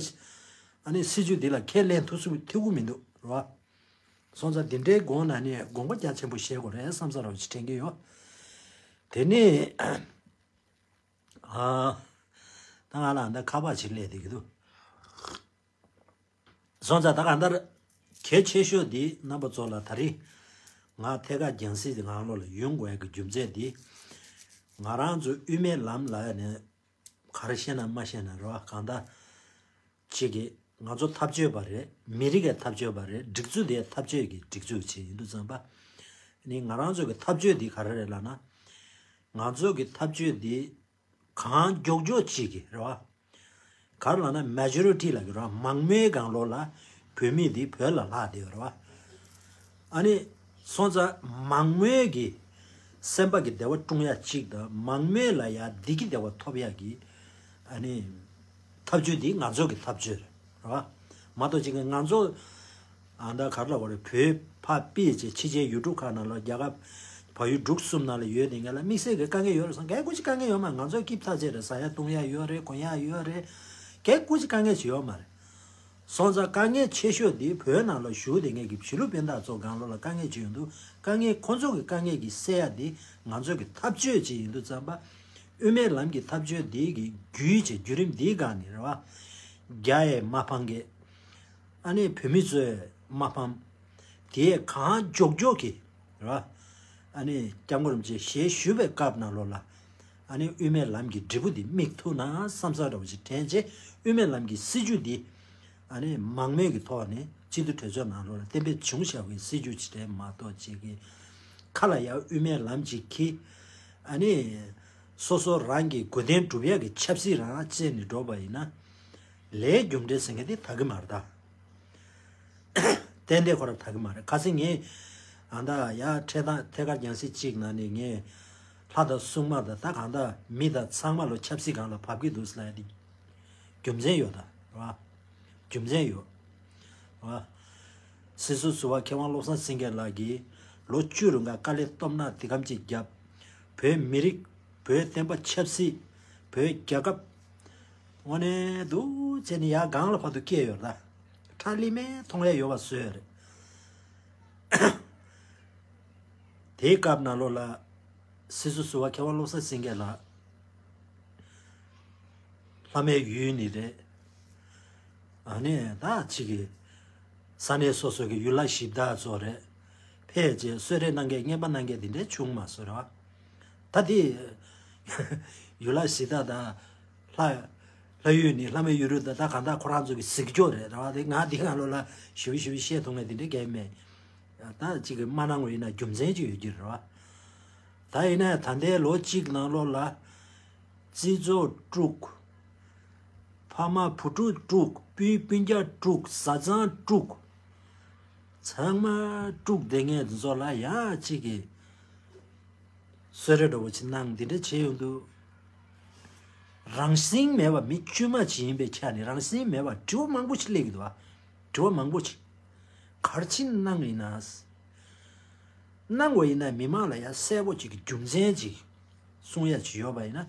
ཨ་ནི་སྲིད་ཇུས་འདི་ལ་ཁས་ལེན་ཐུབ་སུ་ཐུབ་ཀྱི་མི་འདུག་རེད་བ། སོང་ཙང་འདི་འདྲའི་སྒོ་ནས་ནི་དགོངས་པ་རྒྱ་ཆེན་པོ་བཞེས་དགོས་རེད་བསམ་ས་ར་བ་ཅིག་དྲན་གྱི་ཡོད། དེ་ནས་ཨ། ད་ང་ལ་འདི་ཁ་པར་ཅིག་སླེབས་བསྡད་ཀྱི་འདུག་སོང་ཙང་ད་གང་ལྟར་གལ་ཆེ་ཤོས་འདི་རྣམ་པ་ཚོ་ལ་ད་རེས་ང་ཐད་ཀར་རྒྱང་སྲིང་གི་ངང་ལོགས་ལ་ཡོང་དགོས་ཀྱི་རྒྱུ་མཚན་འདི། ང་རང་ཚོ་དབུ་མའི་ལམ་ལ་ནས་ག་རེ་བཤད་ན་མ་བཤད་ན་རེད་བ། གང་ལྟར་ཅིག་གི་ང་ཚོ་འཐབ་རྩོད་པ་རེད། མི་རིགས་ཀྱི་འཐབ་རྩོད་པ་རེད། སྒྲིག་འཛུགས་དེའི་འཐབ་རྩོད་ཀྱི་སྒྲིག་འཛུགས་ཅིག་ཡིན་དུས་ཙམ་པ། ནི་ང་རང་ཚོ་གི་འཐབ་རྩོད་འདི་ག་རེ་རེད་ལབ་ན། ང་ཚོ་གི་འཐབ་རྩོད་འདི་གང་མགྱོགས་མགྱོགས་ཅིག་གི་རེད་བ། ག་རེ་ལབ་ན་མེ་ཇོ་རི་ཊི་ལབ་ཀྱི་རེད་བ། མང་མོས་སྒང་ལོགས་ལ་བོད་མི་འདི་བོད་ལ་ལྷག་བསྡད་ཡོད་རེད་བ། ཨ་ནི་སོང་ཙང་མང་མོས་ཀྱི་སེམས་པ་གི་བདེ་བ་སྲུང་ཡ་གཅིག་དང་། མང་མོས་ལ་ཡ་བདེ་སྐྱིད་བདེ་བ་ཐོབ་ཡ་གི་ཨ་ནི་འཐབ་རྩོད་འདི་ང་ཚོ་གི་འཐབ་རྩོད་རེད་བ། མ་གཏོགས་ཅིག་གི་ང་ཚོ་ཨ་ད་ག་རེ་ལབ་དགོས་རེད། བོད་ཕར་ཕུད་བྱས་ཕྱི་རྒྱལ་ཡུལ་གྲུ་ཁག་ནང་ལ་རྒྱལ་ཁབ་བལ་ཡུལ་འབྲུག་གསུམ་ནང་ལ་ཡོད་དེ་ངས་ལ་དམིགས་བསལ་གྱི་དཀའ་ངལ་ཡོད་རེད་བསམ། གལ་ཁུར་ཅིག་དཀའ་ངལ་ཡོད་མ་རེད། ང་ཚོ་སྐྱིབས་ཐག་བཅད་རེད། ཟ་ཡ་བཏུང་ཡ་ཡོད་རེད། གོན་ཡ་ཡོད་རེད། གལ་ཁུར་ཅིག་དཀའ་ངལ་ཅིག་ཡོད་མ་རེད། སོང་ཙང་དཀའ་ངལ་ཆེ་ཤོས་དེ་བོད་ནང་ལ་བཞུགས་དེ་ངས་ཀྱི་བྱིས་བློ་སྤུན་ཟླ་ཚོ་སྒང་ལོགས་ལ་དཀའ་ངལ་ཅིག་ཡོང་དུས། དཀའ་ངལ་ཁོ་ཚོ་གི་དཀའ་ངལ་གྱི་སེལ་ཡ་དེ་ང་ཚོ་གི་འཐབ་རྩོད་ཅིག་ཡིན་དུས་ཙམ་པ། དབུ་མའི་ལམ་གྱི་འཐབ་རྩོད་དེ་གི་བརྒྱུད་ཅིག་བརྒྱུད་རིམ་དེའི་སྒང་ནས་རེད་བ། རྒྱ་ཡས་མ་ཕམ་གི། ཨ་ནི་བོད་མི་ཚོས་མ་ཕམ། དེ་གང་མགྱོགས་མགྱོགས་ཀྱིས་རེད་བ། ཨ་ནི་སྐྱབས་མགོན་རིན་པོ་ཆེ་ཞལ་བཞུགས་པའི་སྐབས་ནང་ལོགས་ལ། ཨ་ནི་དབུ་མའི་ལམ་གྱི་འབྲས་བུ་འདི་སྨིན་ཐུབ་ན་བསམ་ས་འདྲ་བོ་ཞིག་དྲན་རྗེས། དབུ་མའི་ལམ་གྱི་སྲིད་བྱུས་འདི་ཨ་ནི་མང་མོས་ཀྱི་ཐོག་ནས་སྤྱི་འཐུས་གྲོས་ཚོགས་ནང་ལོགས་ལ་གཏན་འབེབས་བྱུང་བཞག་པའི་སྲིད་བྱུས་ཅིག་རེད་མ་གཏོགས། ཅིག་གི་ཁ་ལ་ཡ་དབུ་མའི་ལམ་ཅིག་གིས་ཨ་ནི་སོ་སོ་རང་གི་དགོས་དོན་སྒྲུབ་ཡག་གི་ཆབ་སྲིད་རང་རྩལ་ནས་འགྲོ་བ་ཡིན་ན། ལས་རྒྱུ་འབྲས་ཟེར་མཁན་དེ་དག་གི་མ་རེད་ད། ཏན་ཏན་ཁོ་རང་དག་གི་མ་རེད། ཁ་སང་ངས་ཨ་ད་ཡ་འཕྲེད་དང་ཐད་ཀར་རྒྱང་སྲིང་གཅིག་ནང་ནས་ངས་ལྷ་དང་སྲུང་མ་དང་ད་གང་ད་མི་དང་ཚང་མ་ལོ་ཆབ་སྲིད་སྒང་ལ་བབས་ཀྱི་འདུག་ཟེར་ལབ་ཡ་དེ་རྒྱུ་མཚན་ཡོད་ད་རེད་བ། རྒྱུ་མཚན་ཡོད་རེད་བ། སྲིད་ཟུར་ཟུར་པ་མཁས་དབང་བློ་བཟང་སེང་གེ་ལགས་ཀྱིས་ལོ་བཅུ་རིང་ག་དཀའ་ལས་སྟོབས་ན་དེ་གམ་གཅིག་བརྒྱབ། བོད་མི་རིགས། བོད་བསྟན་པ་ཆབ་སྲིད། བོད་རྒྱལ་ཁབ། དངོས་གནས་འདུག་བྱས་ནས་ཡར་སྒང་ལ་བར་དུ་བསྐྱལ་ཡོད་རེད་ད། ཁྲ་ལི་མེ་མཐོང་ཡ་ཡོད་པ་བཟོས་ཡོད་རེད། དེའི་སྐབས་ནང་ལོགས་ལ་སྲིད་ཟུར་ཟུར་པ་མཁས་དབང་བློ་བཟང་སེང་གེ་ལགས་ལྷ་མོའི་ཡུལ་ནས་རེད། ཨ་ནི་ད་ཅིག་གི་ས་གནས་སོ་སོ་གི་ཡུལ་ལྷ་གཞི་བདག་ཚོ་རེད། ཕེབས་རྗེས་གསོལ་རས་གནང་མཁན་རྔན་པ་གནང་མཁན་དེ་འདྲ་བྱུང་མ་སོང་ར། ད་དེ་ཡུལ་ལྷ་གཞི་བདག་དང་ལྷ་ལྷ་ཡུལ་ནི་ལྷ་མོའི་ཡུལ་རུ་ད་ད་གང་ལྟར་ཁོ་རང་ཚོ་གི་གཟིགས་སྐྱོ་རེད་ར་བ། དེ་ང་དེ་གང་ལོ་ལ་ཞུ་བི་ཞུ་བི་བཤད་ཐུབ་མཁན་དེ་འདྲ་གས་མེད། ད་ཅིག་གི་མ་གནང་བ་ཡིན་ན་རྒྱུ་མཚན་ཅིག་ཡོད་ཀྱི་རེད་བ། ད་ཡིན་ན་ད་ལྟའི་ལོ་གཅིག་ནང་ལོགས་ལ་རྩིས་ཚོགས་དཀྲུགས། ཕ་མ་བུ་ཕྲུག་དཀྲུགས། སྤུན་སྤུན་ཀྱག་དཀྲུགས། བཟའ་ཚང་དཀྲུགས། ཚང་མ་དཀྲུགས་བསྡད་མཁན་ཚོ་ལ་ཡ་གཅིག་གི་གསོལ་རས་འདྲ་བོ་ཅིག་གནང་འདི་འདྲ་བྱས་ཡོང་དུས། རང་བཞིན་མེད་པ་མི་དཀྱུས་མ་ཅིག་ཡིན་པའི་ཆ་ནས་རང་བཞིན་མེད་པ་དྲི་བ་མང་པོ་ཅིག་སླེབས་ཀྱི་འདུག་བ། དྲི་བ་མང་པོ་ཅིག་ག་རེ་ཅིག་གནང་ཡིན་ན། གནང་བ་ཡིན་ན་མི་མང་ལ་ཡང་གསལ་པོ་ཅིག་གི་རྒྱུ་མཚན་ཅིག་གསུང་ཡ་ཅིག་ཡོད་པ་ཡིན་ན།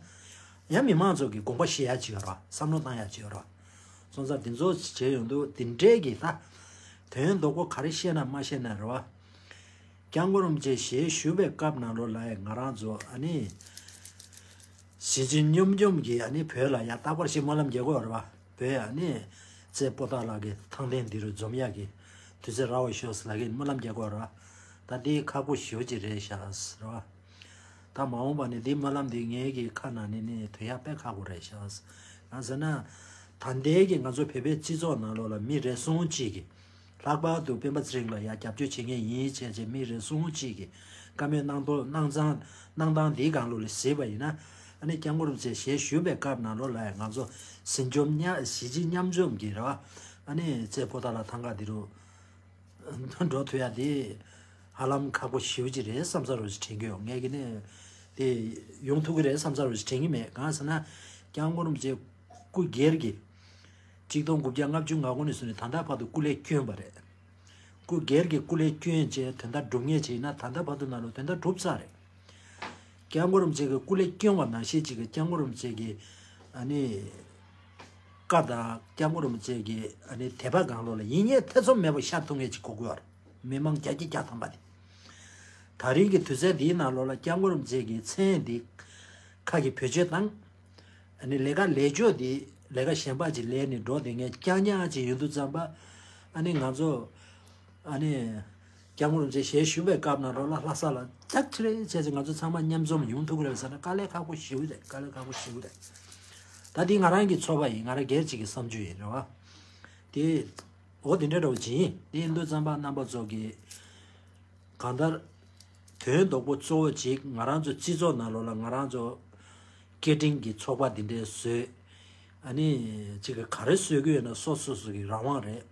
ཡང་མི་མང་ཚོ་གི་དགོངས་པ་བཞེས་ཡ་ཅིག་ཡོད་རེད་བ། བསམ་བློ་བཏང་ཡ་ཅིག་ཡོད་རེད་བ། སོང་ཙང་འདི་ཚོ་བྱས་ཡོང་དུས་འདི་འདྲའི་གི་ད་དོན་རྡོག་པོ་ག་རེ་བཤད་ན་མ་བཤད་ན་རེད་བ། སྐྱབས་མགོན་རིན་པོ་ཆེ་ཞལ་བཞུགས་པའི་སྐབས་ནང་ལོགས་ལ་ཡང་ང་རང་ཚོ་ཨ་ནི་གཞིས་བྱེས་མཉམ་འཛོམས་ཀྱི་ཨ་ནི་བོད་ལ་ཡང་རྟག་པར་ཞིག་སྨོན་ལམ་རྒྱག་དགོས་རེད་བ། བོད་ཨ་ནི་རྩེ་པོ་ཏཱ་ལ་གི་ཐང་སྟེང་འདི་རུ་འཛོམས་ཡག་གི་དུས་ཚོད་རག་པ་ཤོག་ཟེར་ལབ་ཀྱི་སྨོན་ལམ་རྒྱག་དགོས་རེད་བ། ད་འདི་ཁག་པོ་ཞེ་པོ་ཅིག་རེད་ཤག་ཟེར་བ། ད་མ་འོངས་པ་ནས་འདི་སྨོན་ལམ་འདི་ངའི་གི་ཁ་ནང་ནས་ནི་ཐོན་ཡག་དཔེ་ཁག་པོ་རེད་ཤག་གང་ཟེར་ན། ད་ལྟའི་གི་ང་ཚོ་བོད་པའི་སྤྱི་ཚོགས་ནང་ལོགས་ལ་མི་རེ་ཟུང་གཅིག་གིས། ལྷག་པར་དུ་སྤེན་པ་ཚེ་རིང་ལ་ཡང་རྒྱབ་སྐྱོར་བྱེད་མཁན་ཡིན་བྱས་བྱས་མི་རེ་ཟུང་གཅིག་གིས་བཀའ་མོལ་གནང་ཐོག་གནང་སྟངས་གནང་སྟངས་འདིའི་སྒང་ལོགས་ལ་གཟིགས་པ་ཡིན་ན། ཨ་ནི་སྐྱབས་མགོན་རིན་པོ་ཆེ་ཞལ་བཞུགས་པའི་སྐབས་ནང་ལོགས་ལ་ཡང་ང་ཚོ་གཞིས་འཛོམས་མཉམ་གཞིས་བྱེས་མཉམ་འཛོམས་ཀྱི་རེད་བ། ཨ་ནི་རྩེ་པོ་ཏཱ་ལ་ཐང་ག་འདི་རུ་འགྲོ་ཐུབ་ཡ་དེ་ཧ་ལམ་ཁག་པོ་ཞེ་པོ་ཅིག་རེད་བསམ་ས་རུ་ཞིག་དྲན་གྱི་ཡོད། ངས་ཀྱི་ནི་དེ་ཡོང་ཐུབ་ཀྱི་རེད་བསམ་ས་རུ་ཞིག་དྲན་གྱི་མེད། གང་ཟེར་ན་སྐྱབས་མགོན་རིན་པོ་ཆེ་སྐུ་སྒེར་གྱི་ ཆིག་སྟོང་དགུ་བརྒྱ་ལྔ་བཅུ་ང་དགུ་ནས་བཟུང་ནས་ད་ལྟ་བར་དུ་སྐུ་ལས་བསྐྱོན་པ་རེད། སྐུ་སྒེར་གྱི་སྐུ་ལས་བསྐྱོན་བྱས་དོན་དག་སྒྲུབ་ངེས་བྱས་ན་ད་ལྟ་བར་དུ་ནང་ལོགས་དོན་དག་གྲུབ་ཚར་རེད། སྐྱབས་མགོན་རིན་པོ་ཆེ་གི་སྐུ་ལས་བསྐྱོན་པ་ནང་བཞིན་ཅིག་གི་སྐྱབས་མགོན་རིན་པོ་ཆེ་གི་ཨ་ནི་བཀའ་དང་སྐྱབས་མགོན་རིན་པོ་ཆེ་གི་ཨ་ནི་དད་པ་སྒང་ལོགས་ལ་ཡིན་ངེས་ཐེ་ཚོམ་མེད་པར་ཤར་ཐུབ་ངེས་ཅིག་དགོས་ཀྱི་ཡོད་རེད། མི་མང་བརྒྱ་ཆ་བརྒྱ་ཐམ་པ་དེ། ད་རིང་གི་དུས་ཚོད་འདིའི་ནང་ལོགས་ལ་སྐྱབས་མགོན་རིན་པོ་ཆེ་གི་མཚན་འདི་ཁ་གི་བེད་སྤྱོད་བཏང་། ཨ་ནི་ལས་ཀ་ལས་ཕྱོགས་འདི་ལས་ཀ་གཞན་པ་ཅིག་ལས་ནས་འགྲོ་བསྡད་མཁན་རྐྱང་རྐྱང་ཅིག་ཡིན་དུས་ཙམ་པ། ཨ་ནི་ང་ཚོ་ཨ་ནི་སྐྱབས་མགོན་རིན་པོ་ཆེ་ཞལ་བཞུགས་པའི་སྐབས་ནང་ལོགས་ལ་ལྷ་ས་ལ་ལྕགས་ཁྲི་རེ་བྱས་ཙང་ང་ཚོ་ཚང་མ་མཉམ་འཛོམས་ཡོང་ཐུབ་ཀྱི་རེད་ཟེར་ན་དཀའ་ལས་ཁག་པོ་ཞེ་པོ་རེད། དཀའ་ལས་ཁག་པོ་ཞེ་པོ་རེད། ད་འདི་ང་རང་གི་ཚོར་བ་ཡིན། ང་རང་སྒེར་གཅིག་གི་བསམ་ཚུལ་ཡིན་རེད་བ། དེ་འོ་དེ་འདྲ་འདྲ་བོ་ཅིག་ཡིན། དེ་ཡིན་དུས་ཙམ་པ་རྣམ་པ་ཚོ་གི་གང་ལྟར་དོན་ལྡོག་པོ་གཙོ་བོ་གཅིག་ང་རང་ཚོ་སྤྱི་ཚོགས་ནང་ལོགས་ལ་ང་རང་ཚོ་སྐད་འཕྲིན་གྱི་ཚོགས་པ་འདི་འདྲའི་བཟོས། ཨ་ནི་གཅིག་གི་ག་རེ་བཟོས་ཀྱི་ཡོད་ན་སོ་སོ་སོ་གི་རང་དབང་རེད།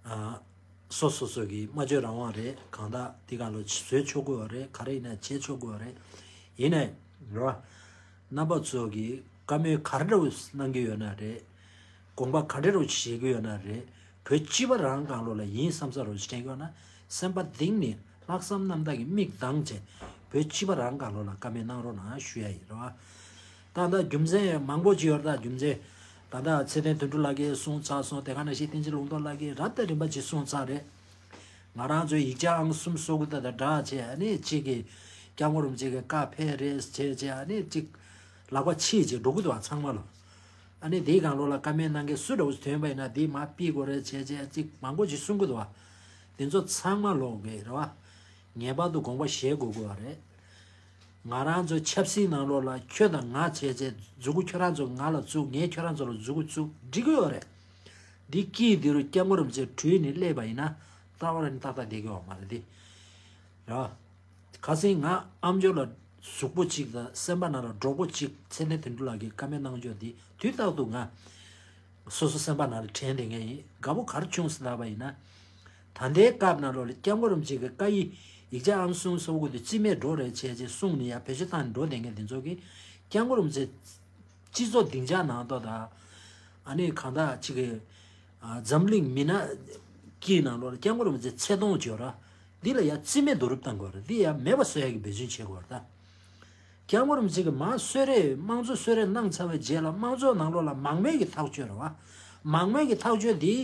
ཨ། སོ་སོ་སོ་གི་སྨྲ་བརྗོད་རང་དབང་རེད། གང་ལྟར་འདི་ག་ལོ་བཟོས་ཆོག་གི་ཡོད་རེད། ག་རེ་ཡིན་ན་བྱེད་ཆོག་གི་ཡོད་རེད། ཡིན་ནའི་རོ། རྣམ་པ་ཚོ་གི་བཀའ་མོལ་ག་རེ་འདྲ་བོ་གནང་གི་ཡོད་ན་རེད། དགོངས་པ་ག་འདྲ་རུ་བཞེས་ཀྱི་ཡོད་ན་རེད། བོད་སྤྱི་པ་རང་སྒང་ལོགས་ལ་ཡིན་བསམ་ས་རུ་བྱེད་ཀྱི་ཡོད་ན་སེམས་པ་གཏིང་ནས་ལྷག་བསམ་རྣམ་དག་གིས་མིག་གདངས་བྱས་བོད་སྤྱི་པ་རང་སྒང་ལོགས་ལ་བཀའ་མོལ་གནང་རོགས་གནང་ཞུ་ཡ་ཡིན་རོ། ད་ལྟ་རྒྱུ་མཚན་མང་པོ་ཅིག་ཡོད་རེད། ད་རྒྱུ་མཚན་ད་ལྟ་ཚེ་བརྟན་དོན་གྲུབ་ལགས་ཀྱིས་གསུངས་ཚར་སོང་། དེ་ག་ནང་བཞིན་བསྟན་འཛིན་ལུང་རྟོགས་ལགས་ཀྱིས་རབ་དང་རིམ་པ་ཅིག་གསུངས་ཚར་རེད། ང་རང་ཚོའི་ཡིག་ཆ་ཨང་གསུམ་སོ་དགུ་དང་སྦྲགས་བྱས་ཨ་ནི་གཅིག་གིས་སྐྱབས་མགོན་རིན་པོ་ཆེ་གི་བཀའ་ཕེབས་རེད་བྱས་བྱས་ཨ་ནི་གཅིག་ལག་པ་ཕྱིས་བྱས་འགྲོ་གི་འདུག་བ། ཚང་མ་ལོ། ཨ་ནི་དེའི་སྒང་ལོགས་ལ་བཀའ་མོལ་གནང་མཁན་སུ་འདྲ་བོ་ཞིག་ཐོན་པ་ཡིན་ན་དེ་མར་ཕུད་དགོས་རེད་བྱས་བྱས་གཅིག་མང་པོ་ཞིག་གསུང་གི་འདུག་བ། དེ་ཚོ་ཚང་མ་ལོག་གི་རེད་བ། ངེས་པར་དུ་དགོངས་པ་བཞེས་དགོས་དགོས་བ་རེད། ང་རང་ཚོ་ཆབ་སྲིད་ནང་ལོགས་ལ་ཁྱོད་དང་ང་བྱས་བྱས་མཛུ་གུ་ཁྱོད་རང་ཚོ་ང་ལ་བཙུགས། ངས་ཁྱོད་རང་ཚོ་ལ་མཛུ་གུ་བཙུགས་འགྲིག་གི་ཡོད་རེད། འདི་དཀྱིལ་འདི་རུ་སྐྱབས་མགོན་རིན་པོ་ཆེ་དྲུད་ནས་སླེབས་པ་ཡིན་ན་རྩ་བ་ནས་ཏག་ཏག་བསྡད་ཀྱི་ཡོད་མ་རེད་དེ། རེད་བ། ཁ་སང་ང་ཨ་མཆོག་ལ་གཟུགས་པོ་གཅིག་དང་སེམས་པ་ནང་ལ་གྲོགས་པོ་གཅིག་ཚེ་བརྟན་དོན་གྲུབ་ལགས་ཀྱིས་བཀའ་མོལ་གནང་ཕྱོགས་འདི་དུས་རྟག་ཏུ་ང་སོ་སོ་སེམས་པ་ནང་ལ་དྲན་བསྡད་མཁན་ཡིན། དགའ་པོ་ག་རེ་བྱུང་ཟེར་ལབ་པ་ཡིན་ན། ད་ལྟའི་སྐབས་ནང་ལོགས་ལ་སྐྱབས་མགོན་རིན་པོ་ཆེ་གི་བཀའ་ཡིག་ཡིག་ཆ་ཨང་གསུམ་སོ་དགུ་དེ་རྩིས་མེད་འགྲོ་རེད་བྱས་བྱས་གསུངས་ནས་ཡར་བེད་སྤྱོད་བཏང་ནས་འགྲོ་བསྡད་མཁན་དེ་ཚོ་གིས་སྐྱབས་མགོན་རིན་པོ་ཆེ་སྤྱི་ཚོགས་སྡིངས་ཆ་ནང་དུ་དང་ཨ་ནི་གང་དག་ཅིག་གི་ཨ་འཛམ་གླིང་མི་སྣ་དཀྱིལ་ནང་ལོགས་ལ་སྐྱབས་མགོན་རིན་པོ་ཆེ་ཚེ་ཐོང་བྱོས་ར། འདི་ལ་ཡང་རྩིས་མེད་བསྡུ་རུབ་བཏང་དགོས་རེད། འདི་ཡང་མེད་པ་བཟོ་ཡག་གི་འབད་བརྩོན་བྱེད་དགོས་རེད་ད། སྐྱབས་མགོན་རིན་པོ་ཆེ་གིས་མར་གསོལ་རས་དམངས་གཙོ་གསོལ་རས་གནང་ཚར་བའི་རྗེས་ལ་དམངས་གཙོ་ནང་ལོགས་ལ་མང་མོས་ཀྱི་ཐག་གཅོད་རེད་བ། མང་མོས་ཀྱི་ཐག་གཅོད་འདི་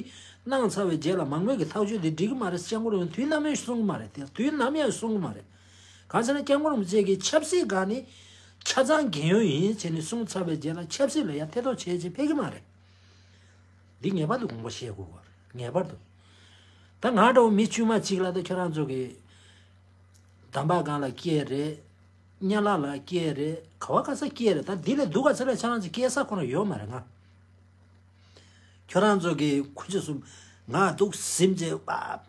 གནང་ཚར་བའི་རྗེས་ལ་མང་མོས་ཀྱི་ཐག་གཅོད་འདི་འགྲིག་གི་མ་རེད། སྐྱབས་མགོན་རིན་པོ་ཆེ་དུས་ནམ་ཡང་གསུང་གི་མ་རེད། དེ་དུས་ནམ་ཡང་གསུང་གི་མ་རེད། གང་ཟེར་ན་སྐྱབས་མགོན་རིན་པོ་ཆེ་གིས་ཆབ་སྲིད་སྒང་ནས་ཆ་ཚང་རྒས་ཡོལ་ཡིན་བྱས་ནས་གསུངས་ཚར་བའི་རྗེས་ལ་ཆབ་སྲིད་ལ་ཡང་ཐེ་གཏོགས་བྱས་བྱས་ཕེབས་ཀྱི་མ་རེད། འདི་ངེས་པར་དུ་དགོངས་པ་བཞེས་དགོས་པ་རེད། ངེས་པར་དུ། ད་ང་འདྲ་བོ་མི་དཀྱུས་མ་གཅིག་ལ་ད་ཁྱོད་རང་ཚོ་གི་དམ་པ་སྒང་ལ་སྐྱེས་རེད། གཉའ་ལག་ལ་སྐྱེས་རེད། ག་བ་ག་ས་སྐྱེས་རེད། ད་འདི་ལས་སྡུག་ག་ཚ་ལས་ཁྱོད་རང་ཚོ་སྐྱེས་ས་ཁོ་ན་ཡོད་མ་རེད། ང་ཁྱོད་རང་ཚོ་གི་ཁུ་ཆུ་གསུམ་ང་འདུག་ཟིམ་བྱས་པ།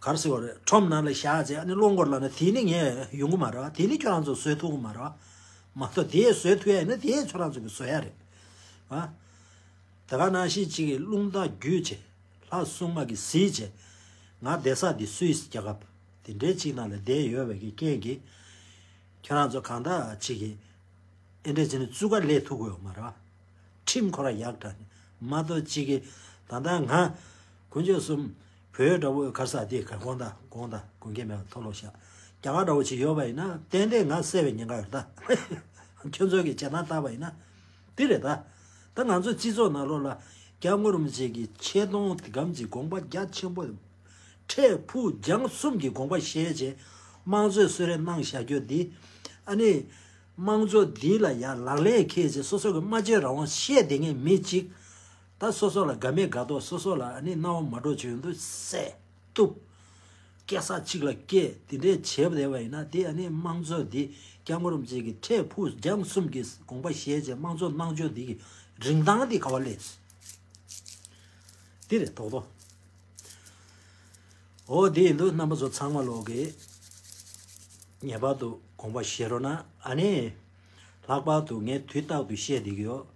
གར་སི་བ་རེད། ཁྲོམ་ནང་ལ་བཞག་བྱས་ཨ་ནི་སློང་སྐོར་ལ་ན་དེ་ནི་ངས་ཡོང་གི་མ་རེད་བ། དེ་ནི་ཁྱོད་རང་ཚོ་བཟོས་ཐུབ་ཀྱི་མ་རེད་བ། མ་གཏོགས་དེ་བཟོས་ཐུབ་ཡ་ཡིན་ན་དེ་ཁྱོད་རང་ཚོ་གི་བཟོ་ཡ་རེད་བ། ད་ག་ནང་བཞིན་གཅིག་གི་རླུང་རྟ་བརྒྱུད་བྱས་ལྷ་སྲུང་མ་གི་གཟིགས་བྱས་ང་བསྡད་ས་དེ་སུད་སི་རྒྱལ་ཁབ་དེ་འདྲའི་གཅིག་ནང་ལ་བསྡད་ཡོད་པའི་གི་རྐྱེན་གྱིས་ཁྱོད་རང་ཚོ་གང་ལྟར་གཅིག་གི་ཨེ་འདྲས་བྱས་ནས་བཙུགས་ཀ་ལས་ཐུབ་ཀྱི་ཡོད་མ་རེད་བ། ཁྲིམས་ཁོ་ར་ཡག་དྲག་ནས་མ་གཏོགས་གཅིག་གི་ད་ལྟ་ང་དཀོན་མཆོག་གསུམ་བོད་འདྲ་བོ་གར་ས་དེ་ག་དགོངས་དག་དགོངས་དག་དགོངས་འགལ་མེད་པ་མཐོ་སློབ་ཤག་རྒྱ་གར་འདྲ་བོ་ཅིག་ཡོད་པ་ཡིན་ན་ཏན་ཏན་ང་བསད་པའི་ཉེན་ཁ་ཡོད་ད། ཁྱོད་ཚོ་གི་བྱེད་སྟངས་བལྟས་པ་ཡིན་ན་དེ་རེད་ད། ད་ང་ཚོ་སྤྱི་ཚོགས་ནང་ལོགས་ལ་སྐྱབས་མགོན་རིན་པོ་ཆེ་གི་ཆེ་མཐོང་དེ་གམ་གྱི་དགོངས་པ་རྒྱ་ཆེན་པོ་འཕྲལ་ཕུགས་རྒྱང་གསུམ་གྱི་དགོངས་པ་བཞེས་བྱས་དམངས་གཙོའི་གསོལ་རས་གནང་བཞག་རྒྱུ་འདི་ཨ་ནི། དམངས་གཙོ་འདི་ལ་ཡང་ལག་ལེན་འཁེལ་བྱས་སོ་སོ་གི་སྨྲ་བརྗོད་རང་དབང་བཤད་བསྡད་མཁན་མི་གཅིག་ད་སོ་སོ་ལ་དགའ་མེད་དགའ་མདོག་སོ་སོ་ལ་ཨ་ནི་སྣང་བ་མ་འགྲོ་བྱུང་དུས་བསད་གཏུབ། སྐྱེ་ས་གཅིག་ལ་སྐྱེ་དེ་འདྲས་བྱས་པ་བསྡད་པ་ཡིན་ན་དེ་ཨ་ནི་དམངས་གཙོ་འདི་སྐྱབས་མགོན་རིན་པོ་ཆེ་གི་འཕྲལ་ཕུགས་རྒྱང་གསུམ་གྱི་དགོངས་པ་བཞེས་བྱས་དམངས་གཙོ་གནང་ཕྱོགས་འདི་གི་རིན་ཐང་འདི་ག་བ་སླེབས། འདི་རེད་རྡོག་རྡོག་འོ་དེ་ཡིན་དུས་རྣམ་པ་ཚོ་ཚང་མ་ལོག་གི་ངེས་པར་དུ་དགོངས་པ་བཞེས་རོགས་གནང་། ཨ་ནི་ལྷག་པར་དུ་ངས་དུས་རྟག་ཏུ་བཤད་བསྡད་ཀྱི་ཡོད།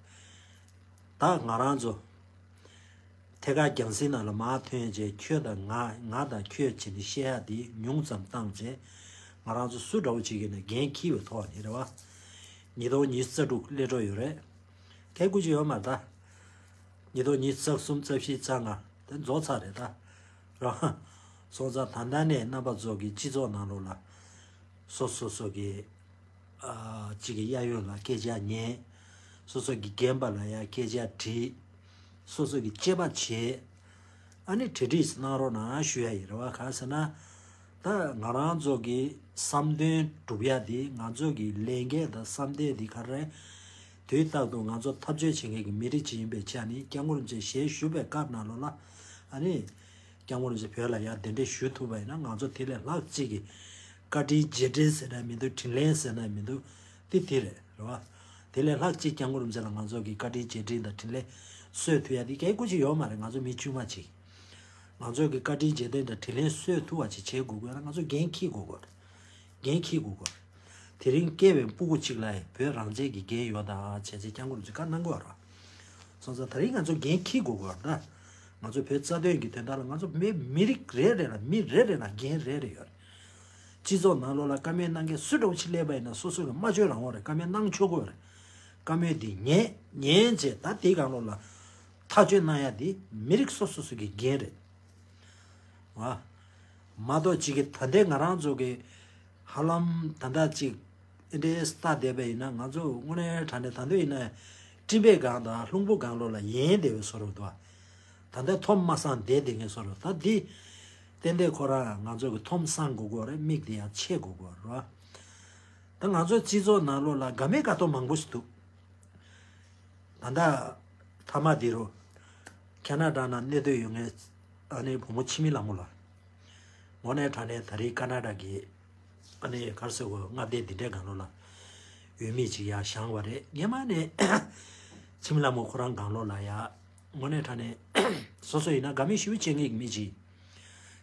ད་ང་རང་ཚོ་ཐད་ཀར་རྒྱང་སྲིང་ནང་ལ་མར་ཐོན་རྗེས་ཁྱོད་དང་ང་ང་དང་ཁྱོད་བྱས་ནས་བཤད་ཡག་འདི་ཉུང་ཙམ་བཏང་རྗེས་ང་རང་ཚོ་སུ་འདྲ་བོ་ཅིག་ཡིན་ན་འགན་འཁྱེར་བའི་ཐོག་ནས་རེད་བ། ཉིས་སྟོང་ཉི་ཤུ་རྩ་དྲུག་སླེབས་འགྲོ་ཡོད་རེད། སྐད་དགུ་ཅིག་ཡོད་མ་རེད་ད། ཉིས་སྟོང་ཉི་ཤུ་རྩ་གསུམ་རྩ་བཞི་རྩ་ལྔ་དེ་རྫོགས་ཚར་རེད་ད། རང་སོང་ཙང་ད་ལྟ་ནས་རྣམ་པ་ཚོ་གི་སྤྱི་ཚོགས་ནང་ལོགས་ལ་སོ་སོ་སོ་གི་ཨ་གཅིག་གི་གཡས་གཡོན་ལ་སྐད་ཆ་ཉན། སོ་སོ་གི་རྒན་པ་ལ་ཡང་སྐད་ཆ་དྲིས། སོ་སོ་གི་དཔྱད་པ་བྱས། ཨ་ནི་གྲ་སྒྲིག་གནང་རོགས་གནང་ཞུ་ཡ་ཡིན། རེད་བ། གང་ཟེར་ན། ད་ང་རང་ཚོ་གི་བསམ་དོན་སྒྲུབ་ཡ་དེ། ང་ཚོ་གི་ལས་འགན་དང་བསམ་གཏན་དེ་ག་རེ་རེད། དུས་རྟག་ཏུ་ང་ཚོ་འཐབ་རྩོད་བྱེད་མཁན་གྱི་མི་རིགས་ཅིག་ཡིན་པའི་ཆ་ནས། སྐྱབས་མགོན་རིན་པོ་ཆེ་ཞལ་བཞུགས་པའི་སྐབས་ནང་ལོགས་ལ། ཨ་ནི་སྐྱབས་མགོན་རིན་པོ་ཆེ་བོད་ལ་ཡར་གདན་འདྲེན་ཞུ་ཐུབ་པ་ཡིན་ན། ང་ཚོ་དེ་ལས་ལྷག་ཅིག་གི་བཀའ་དྲིན་རྗེས་དྲན་ཟེར་ན་མི་འདུག། དྲིན་ལན་ཟེར་ན་མི་འདུག། དེ་དེ་རེད། རེད་བ། དེ་ལས་ལྷག་ཅིག་སྐྱབས་མགོན་རིན་པོ་ཆེ་ལ་ང་ཚོ་གི་བཀའ་དྲིན་རྗེས་དྲན་དང་དྲིན་ལན་གསོས་ཐུབ་ཡ་དེ་སྐད་དགུ་ཅིག་ཡོད་མ་རེད། ང་ཚོ་མི་དཀྱུས་མ་ཅིག། ང་ཚོ་གི་བཀའ་དྲིན་རྗེས་དྲན་དང་དྲིན་ལན་གསོས་ཐུབ་པ་ཅིག་བྱེད་དགོས་དགོས་ན། ང་ཚོ་འགན་འཁྱེར་དགོས་དགོས་རེད། འགན་འཁྱེར་དགོས་དགོས་རེད། དེ་རིང་སྐྱེས་པའི་སྤུ་གུ་གཅིག་ལ་ཡང་བོད་རང་བཙན་གྱི་འགན་ཡོད་ད་བྱས་ཚེ་སྐྱབས་མགོན་རིན་པོ་ཆེ་བཀའ་གནང་དགོས་རེད། སོང་ཙང་ད་རིང་ང་ཚོ་འགན་འཁྱེར་དགོས་དགོས་རེད་ད། ང་ཚོ་བོད་རྩ་དོན་གྱི་དོན་དག་ལ་ང་ཚོ་མི་མི་རིགས་རེ་རེ་ལ། མི་རེ་རེ་ལ་འགན་རེ་རེ་ཡོད་རེད། སྤྱི་ཚོགས་ནང་ལོགས་ལ་བཀའ་མོལ་གནང་མཁན་སུ་འདྲ་བོ་ཅིག་སླེབས་པ་ཡིན་ན། སོ་སོ་གི་སྨྲ་བརྗོད་རང་དབང་རེད། བཀའ་མོལ་གནང་ཆོག་གི་རེད། བཀའ་མོལ་འདི་ཉན་ཉན་བྱས། ད་དེའི་སྒང་ལོགས་ལ་ཐག་གཅོད་གནང་ཡ་འདི་མི་རིགས་སོ་སོ་སོ་གི་འགན་རེད། ཨ། མ་གཏོགས་གཅིག་གི་ད་ལྟའི་ང་རང་ཚོ་གི་ཧ་ལམ་ད་ལྟ་གཅིག་ཨེ་འདྲའི་ལྟ་བསྡད་པ་ཡིན་ན། ང་ཚོ་དངོས་གནས་དྲང་གནས་ད་འདོད་ཡིན་ན་སྤྲིན་པའི་སྒང་དང་ལྷུང་པོ་སྒང་ལོགས་ལ་ཡན་བསྡད་པའི་བཟོ་འདྲ་འདུག། ད་ལྟ་འཐོམ་མ་སངས་བསྡད་བསྡད་མཁན་བཟོ་འདྲ། ད་འདི་ཏན་ཏན་ཁོ་རང་ང་ཚོ་གི་འཐོམ་སངས་དགོས་དགོས་རེད། མིག་དེ་ཡང་ཕྱེ་དགོས་དགོས་རེད། ད་ང་ཚོ་སྤྱི་ཚོགས་ནང་ལོགས་ལ་དགའ་མེད་དགའ་མདོག་མང་པོ་ཞིག་འདུག། ད་ལྟ་མཐའ་མ་འདི་རུ་ཁ་ན་ཌ་ནང་གནས་སྡོད་ཡོད་མཁན་ཨ་ནི་བུ་མོ་འཆི་མེད་ལྷ་མོ་ལགས། དངོས་གནས་དྲང་གནས་ད་རེས་ཁ་ན་ཌ་གི་ཨ་ནི་ག་རེ་ཟེར་དགོས། མངའ་སྡེ་འདི་འདྲའི་སྒང་ལོགས་ལ་འོས་མི་ཅིག་ཡར་བཞེངས་པ་རེད། སྔོན་མ་ནས་འཆི་མེད་ལྷ་མོ་ཁོ་རང་སྒང་ལོགས་ལ་ཡ། དངོས་གནས་དྲང་གནས་སོ་སོ་ཡིན་ན་དགའ་མོས་ཞེ་པོ་བྱེད་མཁན་གྱི་མི་ཅིག།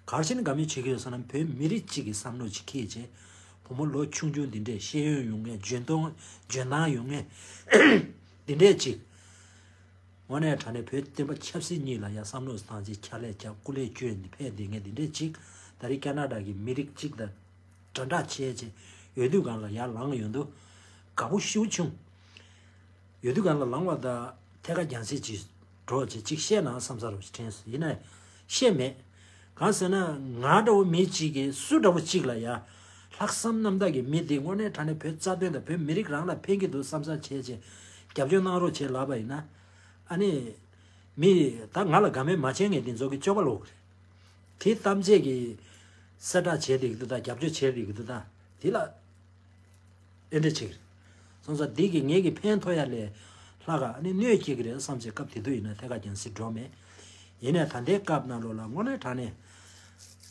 ག་རེ་བྱས་ནས་དགའ་མོས་བྱེད་ཀྱི་ཡོད་ཟེར་ན། བོད་མི་རིགས་གཅིག་གི་བསམ་བློ་ཅིག་འཁྱེར་བྱས། བུ་མོ་ལོ་ཆུང་ཆུང་འདི་འདྲས། ཤེས་ཡོན་ཡོད་མཁན། འཇོན་ཐང་འཇོན་ཐང་ཡོད་མཁན་འདི་འདྲས་ཅིག། དངོས་གནས་དྲང་གནས་བོད་བསྟན་པ་ཆབ་སྲིད་གཉིས་ལ་ཡ་བསམ་བློ་བཏང་བྱས། ཕྱག་ལས་བརྒྱབ། སྐུ་ལས་བསྐྱོན་ནས་ཕེབས་བསྡད་མཁན་འདི་འདྲས་ཅིག། ད་རེས་ཁ་ན་ཌ་གི་མི་རིགས་གཅིག་དང་འདྲ་འདྲ་བྱས་བྱས་འོས་བསྡུ་སྒང་ལ་ཡར་ལངས་ཡོང་དུས་དགའ་པོ་ཞེ་པོ་བྱུང་། འོས་བསྡུ་སྒང་ལ་ལངས་པ་དང་ཐད་ཀར་རྒྱང་སྲིང་ཅིག་འགྲོ་བྱས་ཅིག་བཤད་ན་བསམ་ས་རུ་དྲན་སོང་། ཡིན་ན་བཤད་མེད། གང་ཟེར་ན་ང་འདྲ་བོ་མི་གཅིག་གིས་སུ་འདྲ་བོ་གཅིག་ལ་ཡ་ལྷག་བསམ་རྣམ་དག་གི་མི་དེ་དངོས་གནས་དྲང་གནས་བོད་རྩ་དོན་དང་བོད་མི་རིགས་རང་ལ་ཕན་གྱི་འདུག་བསམ་ས་བྱས་བྱས་རྒྱབ་སྐྱོར་གནང་རོགས་བྱས་ལབ་པ་ཡིན་ན། ཨ་ནི་མི་ད་ང་ལ་དགའ་མོས་མ་བྱེད་མཁན་དེ་ཚོ་གི་སྤྱོད་པ་ལོག་གི་རེད། དེ་གཏམ་བྱེད་ཀྱི་གསལ་བསྒྲགས་བྱེད་བསྡད་ཀྱི་འདུག་ད། རྒྱབ་སྐྱོར་བྱེད་བསྡད་ཀྱི་འདུག་ད། དེ་ལ་ཨེ་འདྲ་བྱེད་ཀྱི་རེད། སོང་ཙང་འདི་གིས་ངེད་ཀྱི་ཕན་ཐོགས་ཡ་ལས་ལྷག་ག་ཨ་ནི་གནོད་སྐྱེལ་གྱི་རེད་བསམ་བྱས། སྐབས་དེ་དུས་ཡིན་ན་ཐད་ཀར་རྒྱང་སྲིང་འགྲོ་མེད། ཡིན་ནའི་ད་ལྟའི་སྐབས་ནང་ལོགས་ལ་དངོས་གནས་དྲང་གནས་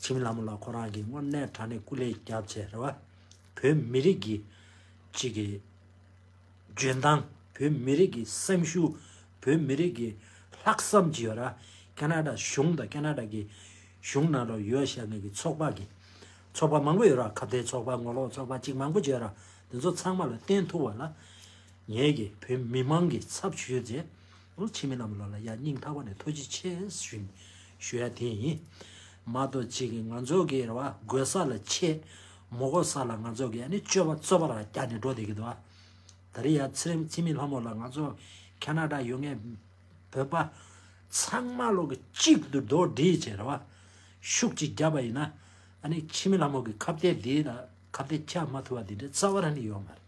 འཆི་མེད་ལྷ་མོ་ལགས་ཁོ་རང་གིས་དངོས་གནས་དྲང་གནས་སྐུ་ལས་བརྒྱབ་བྱས། རེད་བ། བོད་མི་རིགས་ཀྱི་གཅིག་གི་འཇོན་ཐང་། བོད་མི་རིགས་ཀྱི་སེམས་ཤུགས། བོད་མི་རིགས་ཀྱི་ལྷག་བསམ་ཅིག་ཡོད་ར། ཁ་ན་ཌ་གཞུང་དང་ཁ་ན་ཌ་གི་གཞུང་ནང་ལ་ཡོད་བཞག་མཁན་གྱི་ཚོགས་པ་གི་ཚོགས་པ་མང་པོ་ཡོད་ར། ཁ་བརྡའི་ཚོགས་པ། ངོ་ལོག་ཚོགས་པ་ཅིག་མང་པོ་ཅིག་ཡོད་ར། དེ་ཚོ་ཚང་མ་ལ་བརྟེན་ཐུབ་པ་ལ་ངེད་ཀྱི་བོད་མི་མང་གི་ཚབ་ཞུས་རྗེས། འཆི་མེད་ལྷ་མོ་ལགས་ལ་ཡ་སྙིང་ཐག་པ་ནས་ཐུགས་རྗེ་ཆེ་ཞུ་ཞུ་ཡ་དེ་ཡིན། མ་གཏོགས་གཅིག་གི་ང་ཚོ་གི་རེད་བ། དགོས་ས་ལ་ཆེད་མ་དགོས་ས་ལ་ང་ཚོ་གི་ཨ་ནི་སྤྱོད་པ་རྩོད་པ་རང་རྒྱག་ནས་འགྲོ་བསྡད་ཀྱི་འདུག་ཨ། ད་རེས་ཡ་འཆི་འཆི་མེད་ལྷ་མོ་ལགས་ང་ཚོ་ཁ་ན་ཌ་ཡོད་མཁན་བོད་པ་ཚང་མ་ལོག་གི་གཅིག་ཏུ་རྡོག་སྒྲིལ་བྱས་རེད་བ། ཤུགས་གཅིག་བརྒྱབ་པ་ཡིན་ན། ཨ་ནི་འཆི་མེད་ལྷ་མོ་གི་ཁ་གཏད་འདི་ལ་ཁ་གཏད་བཅག་མ་ཐུབ་པ་འདི་འདྲ་རྩ་བ་རང་ནས་ཡོད་མ་རེད།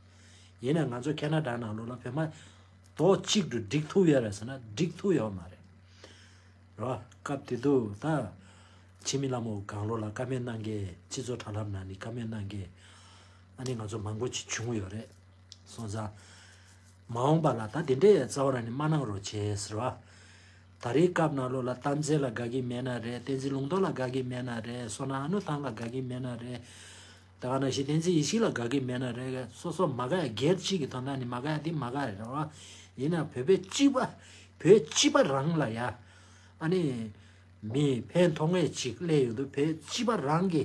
ཡིན་ན་ང་ཚོ་ཁ་ན་ཌ་ནང་ལོགས་ལ་བོད་པ་རྡོག་གཅིག་ཏུ་སྒྲིག་ཐུབ་ཡོད་རེད་ཟེར་ན་སྒྲིག་ཐུབ་ཡོད་མ་རེད། རེད་བ། སྐབས་དེ་དུས་ད་འཆི་མེད་ལྷ་མོ་སྒང་ལོགས་ལ་བཀའ་མོལ་གནང་མཁན། སྤྱི་ཚོགས་དྲ་ལམ་ནང་ནས་བཀའ་མོལ་གནང་མཁན་ཨ་ནི་ང་ཚོ་མང་པོ་ཅིག་བྱུང་ཡོད་རེད། སོང་ཙང་མ་འོངས་པ་ལ་ད་དེ་འདྲའི་རྩ་བ་རང་ནས་མ་གནང་རོགས་བྱས་ཟེར་བ། ད་རེས་སྐབས་ནང་ལོགས་ལ་གཏམ་བཤད་ལ་དགའ་གི་མེད་ན་རེད། བསྟན་འཛིན་ལུང་རྟོགས་ལ་དགའ་གི་མེད་ན་རེད། བསོད་ནམས་ཨ་ནུ་ཐང་ལ་དགའ་གི་མེད་ན་རེད། ད་ག་ནང་བཞིན་བསྟན་འཛིན་ཡེ་ཤེས་ལ་དགའ་གི་མེད་ན་རེད། སོ་སོ་མ་དགའ་ཡ། སྒེར་གཅིག་གི་དོན་དག་ནི་མ་དགའ་ཡ་དེ་མ་དགའ་རེད་ར་བ། ཡིན་ན་བོད་པའི་སྤྱི་པ། བོད་སྤྱི་པ་རང་ལ་ཡ། ཨ་ནི། མི་ཕན་ཐོགས་མཁན་ཅིག་སླེབས་ཡོང་དུས། བོད་སྤྱི་པ་རང་གི་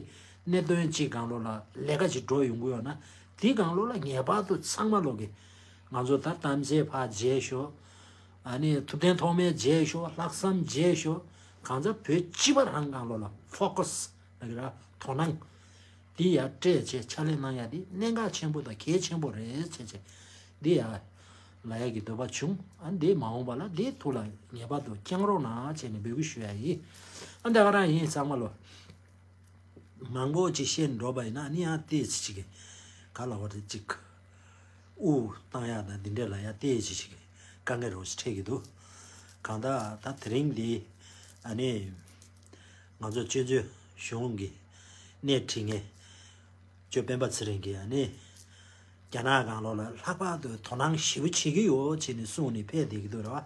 གནད་དོན་ཅིག་སྒང་ལོགས་ལ་ལས་ཀ་ཅིག་འགྲོ་ཡོང་གི་ཡོད་ན། དེའི་སྒང་ལོགས་ལ་ངེས་པར་དུ་ཚང་མ་ལོག་གི་ང་ཚོ་ད་གཏམ་བཤད་ཕར་བརྗེད་ཤོག། ཨ་ནི་ཐུབ་བསྟན་ཐོགས་མེད་བརྗེད་ཤོག། ལྷག་བསམ་བརྗེད་ཤོག། གང་ཟག་བོད་སྤྱི་པ་རང་སྒང་ལོགས་ལ་ཕོ་ཀ་སི་ལབ་ཀྱི་ར། དོ་སྣང་འདི་ཡར་སྤྲད་བྱས་ཕྱག་ལས་གནང་ཡ་འདི་གནད་འགག་ཆེན་པོ་དང་གལ་ཆེན་པོ་རེད་བྱས་བྱས། འདི་ཡ་ ལབ་ཡག་གི་འདོད་པ་བྱུང་། ཨ་འདི་མ་འོངས་པ་ལ་འདི་ཐུགས་ལ་ངེས་པར་དུ་བསྐྱང་རོགས་གནང་བྱས་ནས་འབོད་སྐུལ་ཞུ་ཡ་ཡིན། ཨ་འདི་ག་རང་ཡིན་ཚང་མ་ལོ། མང་པོ་ཅིག་བཤད་འགྲོ་བ་ཡིན་ན་ཨ་ནི་ཡང་ཏོག་ཙམ་ཅིག་གི་ག་ལབ་དགོས་རེད། ཅིག་དབུགས་བཏང་ཡག་དང་འདི་འདྲས་ལ་ཡང་ཏོག་ཙམ་ཅིག་གི་དཀའ་ངལ་རོ་ཞིག་འཕྲད་ཀྱི་འདུག་གང་ལྟར་ད་དེ་རིང་འདི་ཨ་ནི་ང་ཚོ་སྤྱི་འཐུས་གཞུང་གི་སྣེ་ཁྲིད་མཁན་ཇོ་སྤེན་པ་ཚེ་རིང་གིས་ཨ་ནི་རྒྱ་ནག་གང་ལོག་ལ་ལྷག་པར་དུ་དོ་སྣང་ཞེ་པོ་བྱེད་ཀྱི་ཡོད་ཅེས་ནས་གསུངས་ནས་ཕེབས་བསྡད་ཀྱི་འདུག་རེད་བ།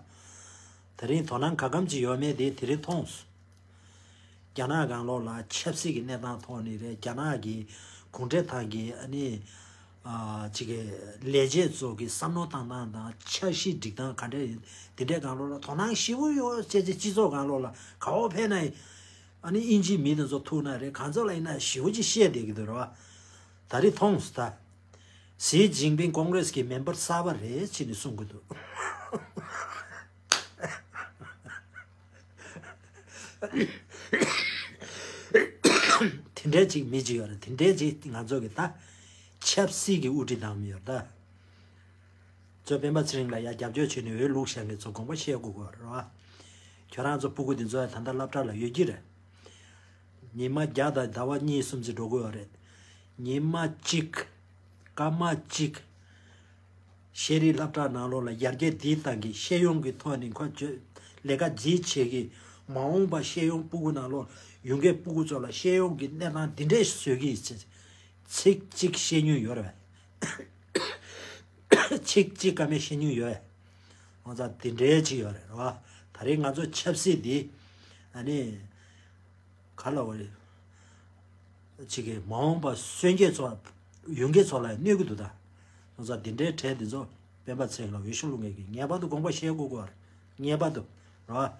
དེ་རིང་དོ་སྣང་ག་གམ་ཅིག་ཡོད་མེད་དེ་དེ་རིང་མཐོང་སོང་། རྒྱ་ནག་གང་ལོག་ལ་ཆབ་སྲིད་ཀྱི་གནས་སྟངས་ཐོག་ནས་རེད། རྒྱ་ནག་གི་གུང་ཁྲན་ཏང་གི་ཨ་ནི་ཨ་ཅིག་གི་ལས་བྱེད་ཚོ་གི་བསམ་བློ་བཏང་སྟངས་དང་འཆར་གཞི་སྒྲིག་སྟངས་ག་འདྲ་ཡིན་དེ་འདྲའི་གང་ལོག་ལ་དོ་སྣང་ཞེ་པོ་ཡོད་ཅེས་ཅེས་སྤྱི་ཚོགས་གང་ལོག་ལ་ག་བ་ཕེབས་ན་ཡིན། ཨ་ནི་དབྱིན་ཇིའི་མི་དེ་ཚོ་ཐུག་ན་རེད། གང་ཚོ་ལ་ཡིན་ན་ཞེ་པོ་ཅིག་བཤད་བསྡད་ཀྱི་འདུག་རེད་བ། ད་རེས་མཐོང་སོང་ད། ཞི་ཅིན་ཕིང་ཀོང་རེས་ཀྱི་མེམ་བར་གསར་པ་རེད་ཅེས་ནས་གསུང་གི་འདུག་དེ་འདྲའི་ཅིག་མི་ཅིག་ཡོད་རེད། དེ་འདྲའི་ཅིག་ང་ཚོ་གི་ད་ཆབ་སྲིད་ཀྱི་དབུ་ཁྲིད་བཏང་མི་ཡོད་ད། ཚོ་སྤེན་པ་ཚེ་རིང་ལ་ཡ་རྒྱབ་སྐྱོར་བྱས་ནས་འོས་བླུགས་བཞག་མཁན་ཚོ་དགོངས་པ་བཞེས་དགོས་ཀྱི་ཡོད་རེད་བ། ཁྱོད་རང་ཚོ་སྤུ་གུ་འདི་ཚོ་ཡ་ད་ལྟ་སློབ་གྲྭ་ལ་ཡོད་ཀྱི་རེད། ཉི་མ་བརྒྱ་དང་ཟླ་བ་གཉིས་གསུམ་ཙམ་འགྲོ་གི་ཡོད་རེད། ཉི་མ་གཅིག་སྐར་མ་གཅིག་ཤེས་རིག་སློབ་གྲྭ་ནང་ལོགས་ལ་ཡར་རྒྱས་འདི་བཏང་གི་ཤེས་ཡོན་གྱི་ཐོག་ནས་ཁོ་ཚོས་ལས་ཀ་ཇི་བྱེད་ཀྱི། མ་འོངས་པ་ཤེས་ཡོན་སྤུ་གུ་ནང་ལོགས་ཡོང་མཁན་སྤུ་གུ་ཚོ་ལ་ཤེས་ཡོན་གྱི་གནས་སྟངས་འདི་འདྲས་བཟོས་ཀྱི་ཚིག་གཅིག་བཤད་མྱོང་ཡོད་རེད་པས། ཚིག་གཅིག་ཀ་མེད་བཤད་མྱོང་ཡོད་པས། ང་ཚོ་འདི་འདྲས་ཅིག་ཡོད་རེད་རེད་བ། ད་རེས་ང་ཚོ་ཆབ་སྲིད་འདི་ཨ་ནི་ག་ལ་བ་རེད། ཅིག་གིས་མ་འོངས་པ་གསོན་མཁན་ཚོ་ཡོང་མཁན་ཚོ་ལ་གནོད་ཀྱི་འདུག་ད། ང་ཚོ་འདི་འདྲའི་གྲས་འདི་ཚོ་སྤེན་པ་ཚེ་རིང་ལ་འོས་ཤོག་བླུག་མཁན་གྱིས་ངེས་པར་དུ་དགོངས་པ་བཞེས་དགོས་ཀྱི་ཡོད་རེད། ངེས་པར་དུ་རེད་བ།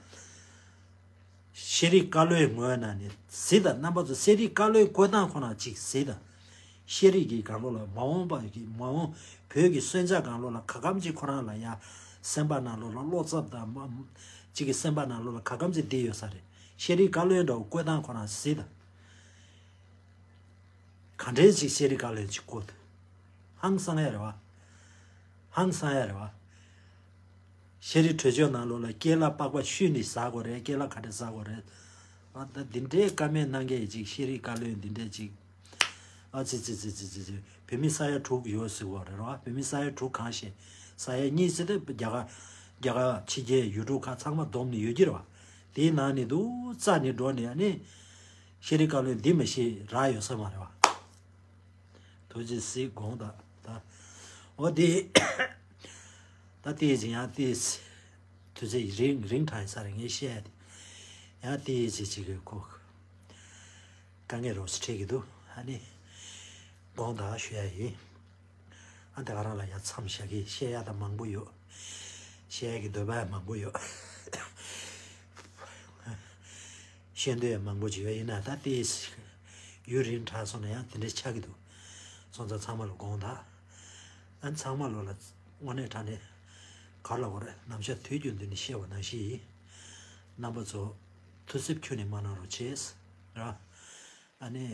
ཤེས་རིག་བཀའ་བློན་ངོས་ནས་ནི་གཟིགས་དང་། རྣམ་པ་ཚོ་ཤེས་རིག་བཀའ་བློན་བསྐོ་སྟངས་ཁོ་ན་ཅིག་གཟིགས་དང་། ཤེས་རིག་གི་སྒང་ལོགས་ལ་མ་འོངས་པ་གི་མ་འོངས་བོད་ཀྱི་སོན་རྩ་སྒང་ལོགས་ལ་ག་གམ་ཅིག་ཁོ་རང་ལ་ཡ་སེམས་པ་ནང་ལོགས་ལ་བློ་འཚབ་དང་མ་ཅིག་གི་སེམས་པ་ནང་ལོགས་ལ་ག་གམ་ཅིག་བསྡད་ཡོད་ས་རེད། ཤེས་རིག་བཀའ་བློན་འདྲ་བོ་བསྐོ་སྟངས་ཁོ་རང་གཟིགས་དང་། ག་འདྲའི་ཅིག་ཤེས་རིག་བཀའ་བློན་ཅིག་བསྐོ་འདུག་ཧང་སང་ཡ་རེད་བ། ཧང་སང་ཡ་རེད་བ། ཤེས་རིག་གྲོས་ཆོད་ནང་ལོགས་ལ་སྐྱེས་ལ་པགས་པ་བཤུས་ནས་ཟ་དགོས་རེད། སྐྱེས་ལ་ག་འདྲ་ཟ་དགོས་རེད། ཨ་ད་འདི་འདྲའི་བཀའ་མོལ་གནང་མཁན་ཅིག་ཤེས་རིག་བཀའ་བློན་འདི་འདྲའི་ཅིག་ཨ་ཙི་ཙི། བོད་མི་ས་ཡ་དྲུག་ཡོད་ཟེར་བ་རེད་བ། བོད་མི་ས་ཡ་དྲུག་གང་ཤེས། ས་ཡ་གཉིས་ཟེར་ཏེ་རྒྱ་གར་རྒྱ་གར་ཕྱི་རྒྱལ་ཡུལ་གྲུ་ཁག་ཚང་མ་བསྡོམས་ནས་ཡོད་ཀྱི་རེད་བ། དེའི་ནང་ནས་འདུག་རྩ་ནས་འགྲོ་ནས་ཨ་ནི་ཤེས་རིག་བཀའ་བློན་འདི་མི་ཤེས་རག་ཡོད་ས་མ་རེད་བ། ཐུགས་རྗེ་གཟིགས་དགོངས་དག་ད། འོ་དེ། ད་དེ་ཡིན་ཡང་དེ། དུས་ཚོད་རིང་རིང་དྲགས་ཡིན་ས་རེད་ངས་བཤད་ཡ་དེ། ཡང་དེ་ཡིན་ཅིག་ཅིག་གི་ཁོ། དཀའ་ངལ་རོགས་སུ་འཕྲད་ཀྱི་འདུག་ཨ་ནི། དགོངས་དག་ཞུ་ཡ་ཡིན། ཨ་ད་ག་རང་ལ་ཡ་མཚམས་བཞག་གི་བཤད་ཡ་ད་མང་པོ་ཡོད། བཤད་ཡ་གི་འདོད་པ་ཡ་མང་པོ་ཡོད། ཤེས་འདོད་མང་པོ་ཅིག་ཡོད། ཡིན་ན་ད་ལྟའི་ཡུན་རིང་དྲགས་སོང་ན་ཡང་དེ་འདྲ་ཆགས་ཀྱི་འདུག་སོང་ཙང་ཚང་མ་ལ་དགོངས་དག་ཨ་ཚང་མ་ལོ་ལ་དངོས་གནས་དྲང་གནས་ག་ལ་བ་རེད། ནམ་ཞག་དུས་རྒྱུན་དུ་ནས་བཤད་པ་ནང་བཞིན་ཡིན། རྣམ་པ་ཚོ་ཐུགས་སེམས་ཁྱོན་ནས་མ་གནང་རོགས་བྱེད། ར། ཨ་ནི་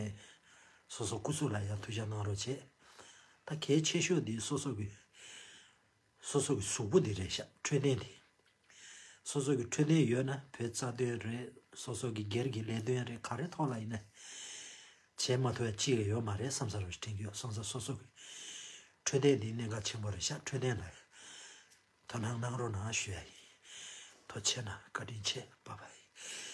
སོ་སོ་སྐུ་གཟུགས་ལ་ཡང་ཐུགས་ཅག་གནང་རོགས་བྱེད། ད་གལ་ཆེ་ཤོས་འདི་སོ་སོ་གི་སོ་སོ་གི་གཟུགས་པོ་འདི་རེད་ཤག་འཕྲོད་བསྟེན་འདི། སོ་སོ་གི་འཕྲོད་བསྟེན་ཡོད་ན་བོད་རྩ་དོན་རེད། སོ་སོ་གི་སྒེར་གྱི་ལས་དོན་རེད། ག་རེ་ཐོག་ལ་ཡིན་ན་བྱེད་མ་ཐུབ་ཡ་ཅི་ཡང་ཡོད་མ་རེད་བསམ་ས་རུ་དྲན་གྱི་ཡོད། སོང་ཙང་སོ་སོ་གི་འཕྲོད་བསྟེན་འདི་གནད་འགག་ཆེན་པོ་རེད་ཤག་འཕྲོད་བསྟེན་ལ་དོ་སྣང་གནང་རོགས་གནང་ཞུ་ཡ་ཡིན། ཐུགས་རྗེ་གནང་། བཀའ་དྲིན་ཆེ། བྷའི་བྷའི།